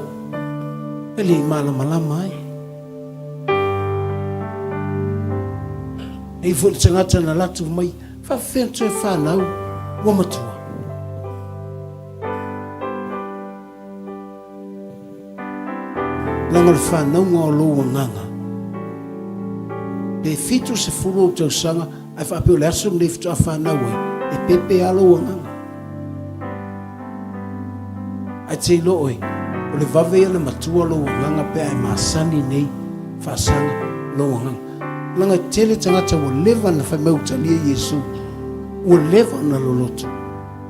e le i malamalama ai. E i ai foi le tagata na latu mai, faafefea ona toe fanau ua matua? Leaga o le fanauga o lou agaga, pe 70 ou tausaga ae faapea o le aso lenei faatoa fanau ai, e pepe lava lou agaga. Ae te iloa oe, o le vave ia ona matua lou agaga pe a e masani nei faasaga lou agaga. Leaga e tele tagata ua leva ona fai mai ua talia Iesu, ua leva ona loloto,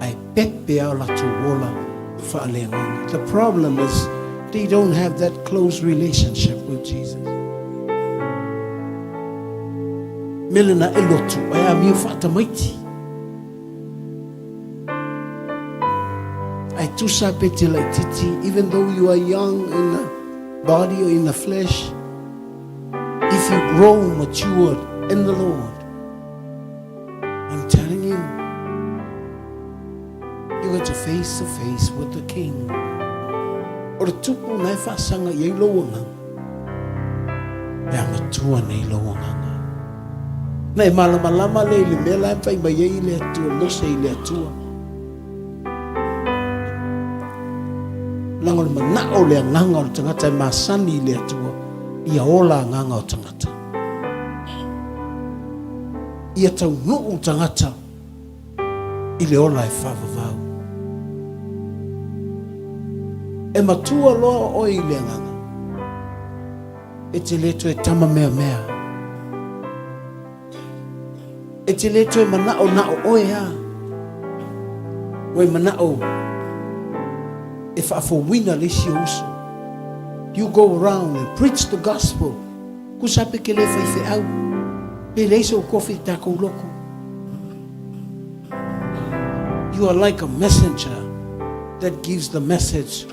ae pepe lava o latou ola faaleagaga. The problem is they don't have that close relationship with Jesus. Mea lena e lotu ae amio faatamaiti. Ae tusa pe te laititi, even though you are young in the body or in the flesh, if you grow matured in the Lord, I'm telling you, you get to face to face with the King. O le tupu na e faasaga i ai lou agaga, pe a matua nei lou agaga. Na e malamalama lea i le mea la e fai mai ai le Atua, Mose i le Atua. Leaga o le manao o le agaga o le tagata e masani i le Atua, ia ola agaga o tagata. Ia taunuu tagata i le ola e faavavau. E matua loa oe i le agaga, e te le toe tama meamea. E te le toe manao na o oe a. Ua e manao e faafouina le isi ou uso. You go around and preach the gospel. Kusa pe ke le faifeau. Pe leai sou kofi i takou loko. You are like a messenger that gives the message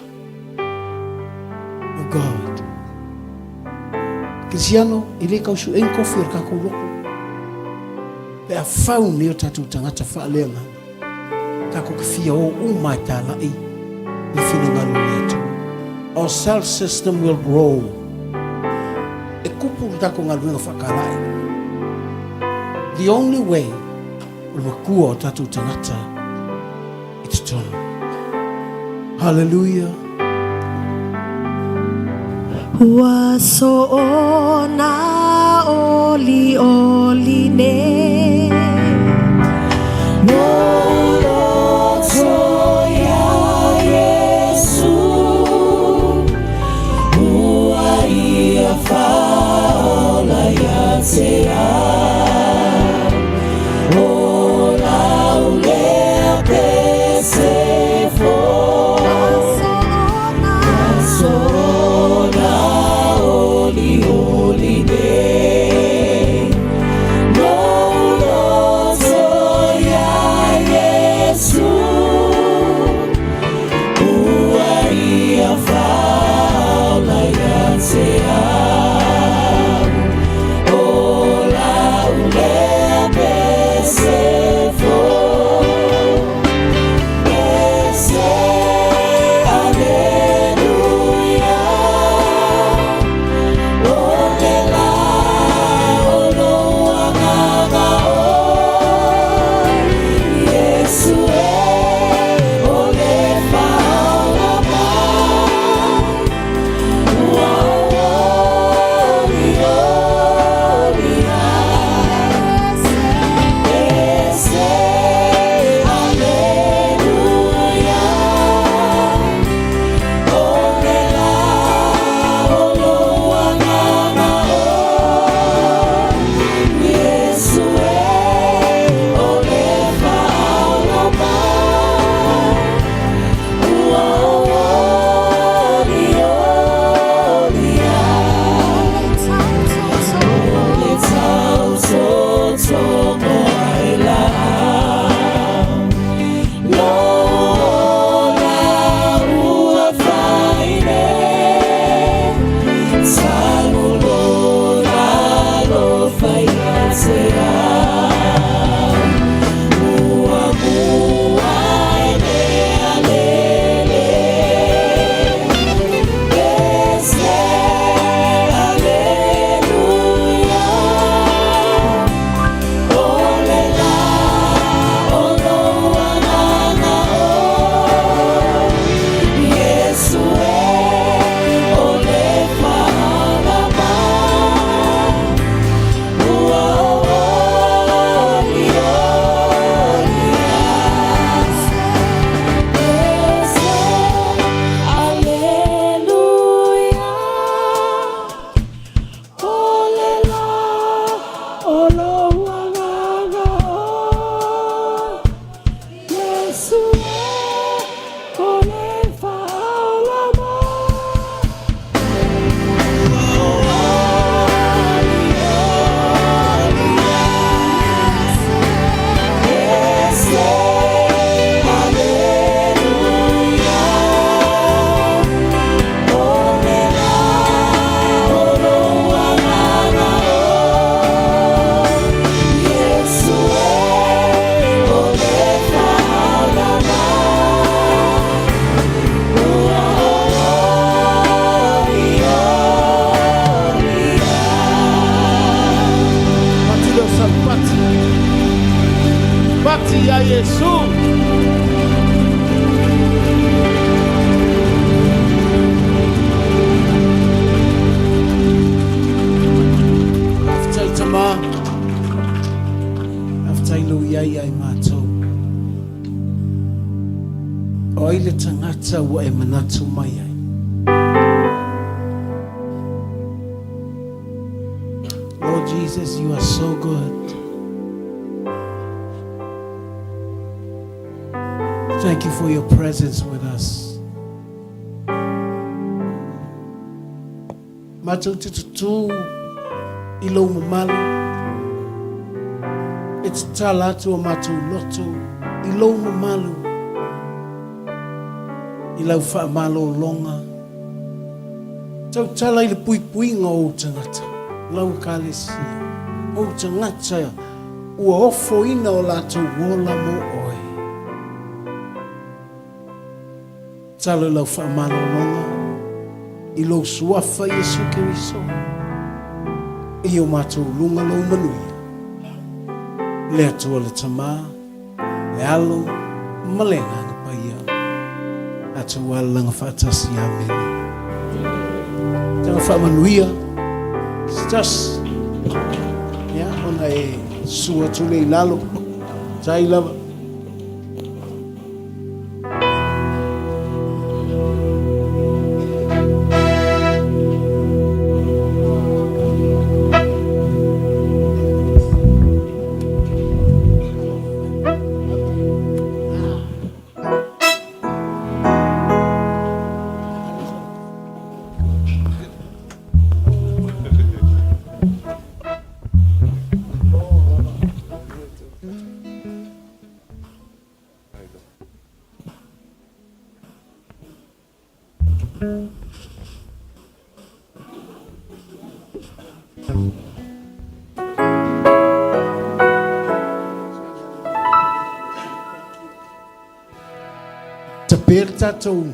of God. Krisiano, e le kau suʻe ni kofi o le kakou loko. Pe a fau nei o tatou tagata faaleagaga, takou ke fia o uma e tālaʻi le finagalo o le Atua. Our cell system will grow. E kupu le takou galuega faakalaʻi. The only way o le makua o tatou tagata i totonu. Hallelujah. Ua soona olioli nei. No loto iā Iesu, Ua ia faaola ia te au. O lau lea pese fou. Soona olioli nei. No Iesu. Faafetai Tama, faafetai lou iai ia i matou. O ai le tagata ua e manatu mai ai? Lord Jesus, you are so good. Thank you for your presence with us. Matou te tutū i lou mamalu, e tatala atu o matou loto i lou mamalu, i lau faamalologa. Tautala i le puipuiga o ou tagata, lau Ekalesia, ou tagata ua ofoina o latou ola mo oe. Tatalo i lau faamalologa i lou Suafa Iesu Keriso, i o matou luga lou manuia, le Atua le Tama, le Alo, ma le Agaga Paia. Tatou alalaga faatasi. Amene. Taga faamanuia se tasi. Ia, ona e susu atu lea i lalo. Tai lava. Tape le tatou.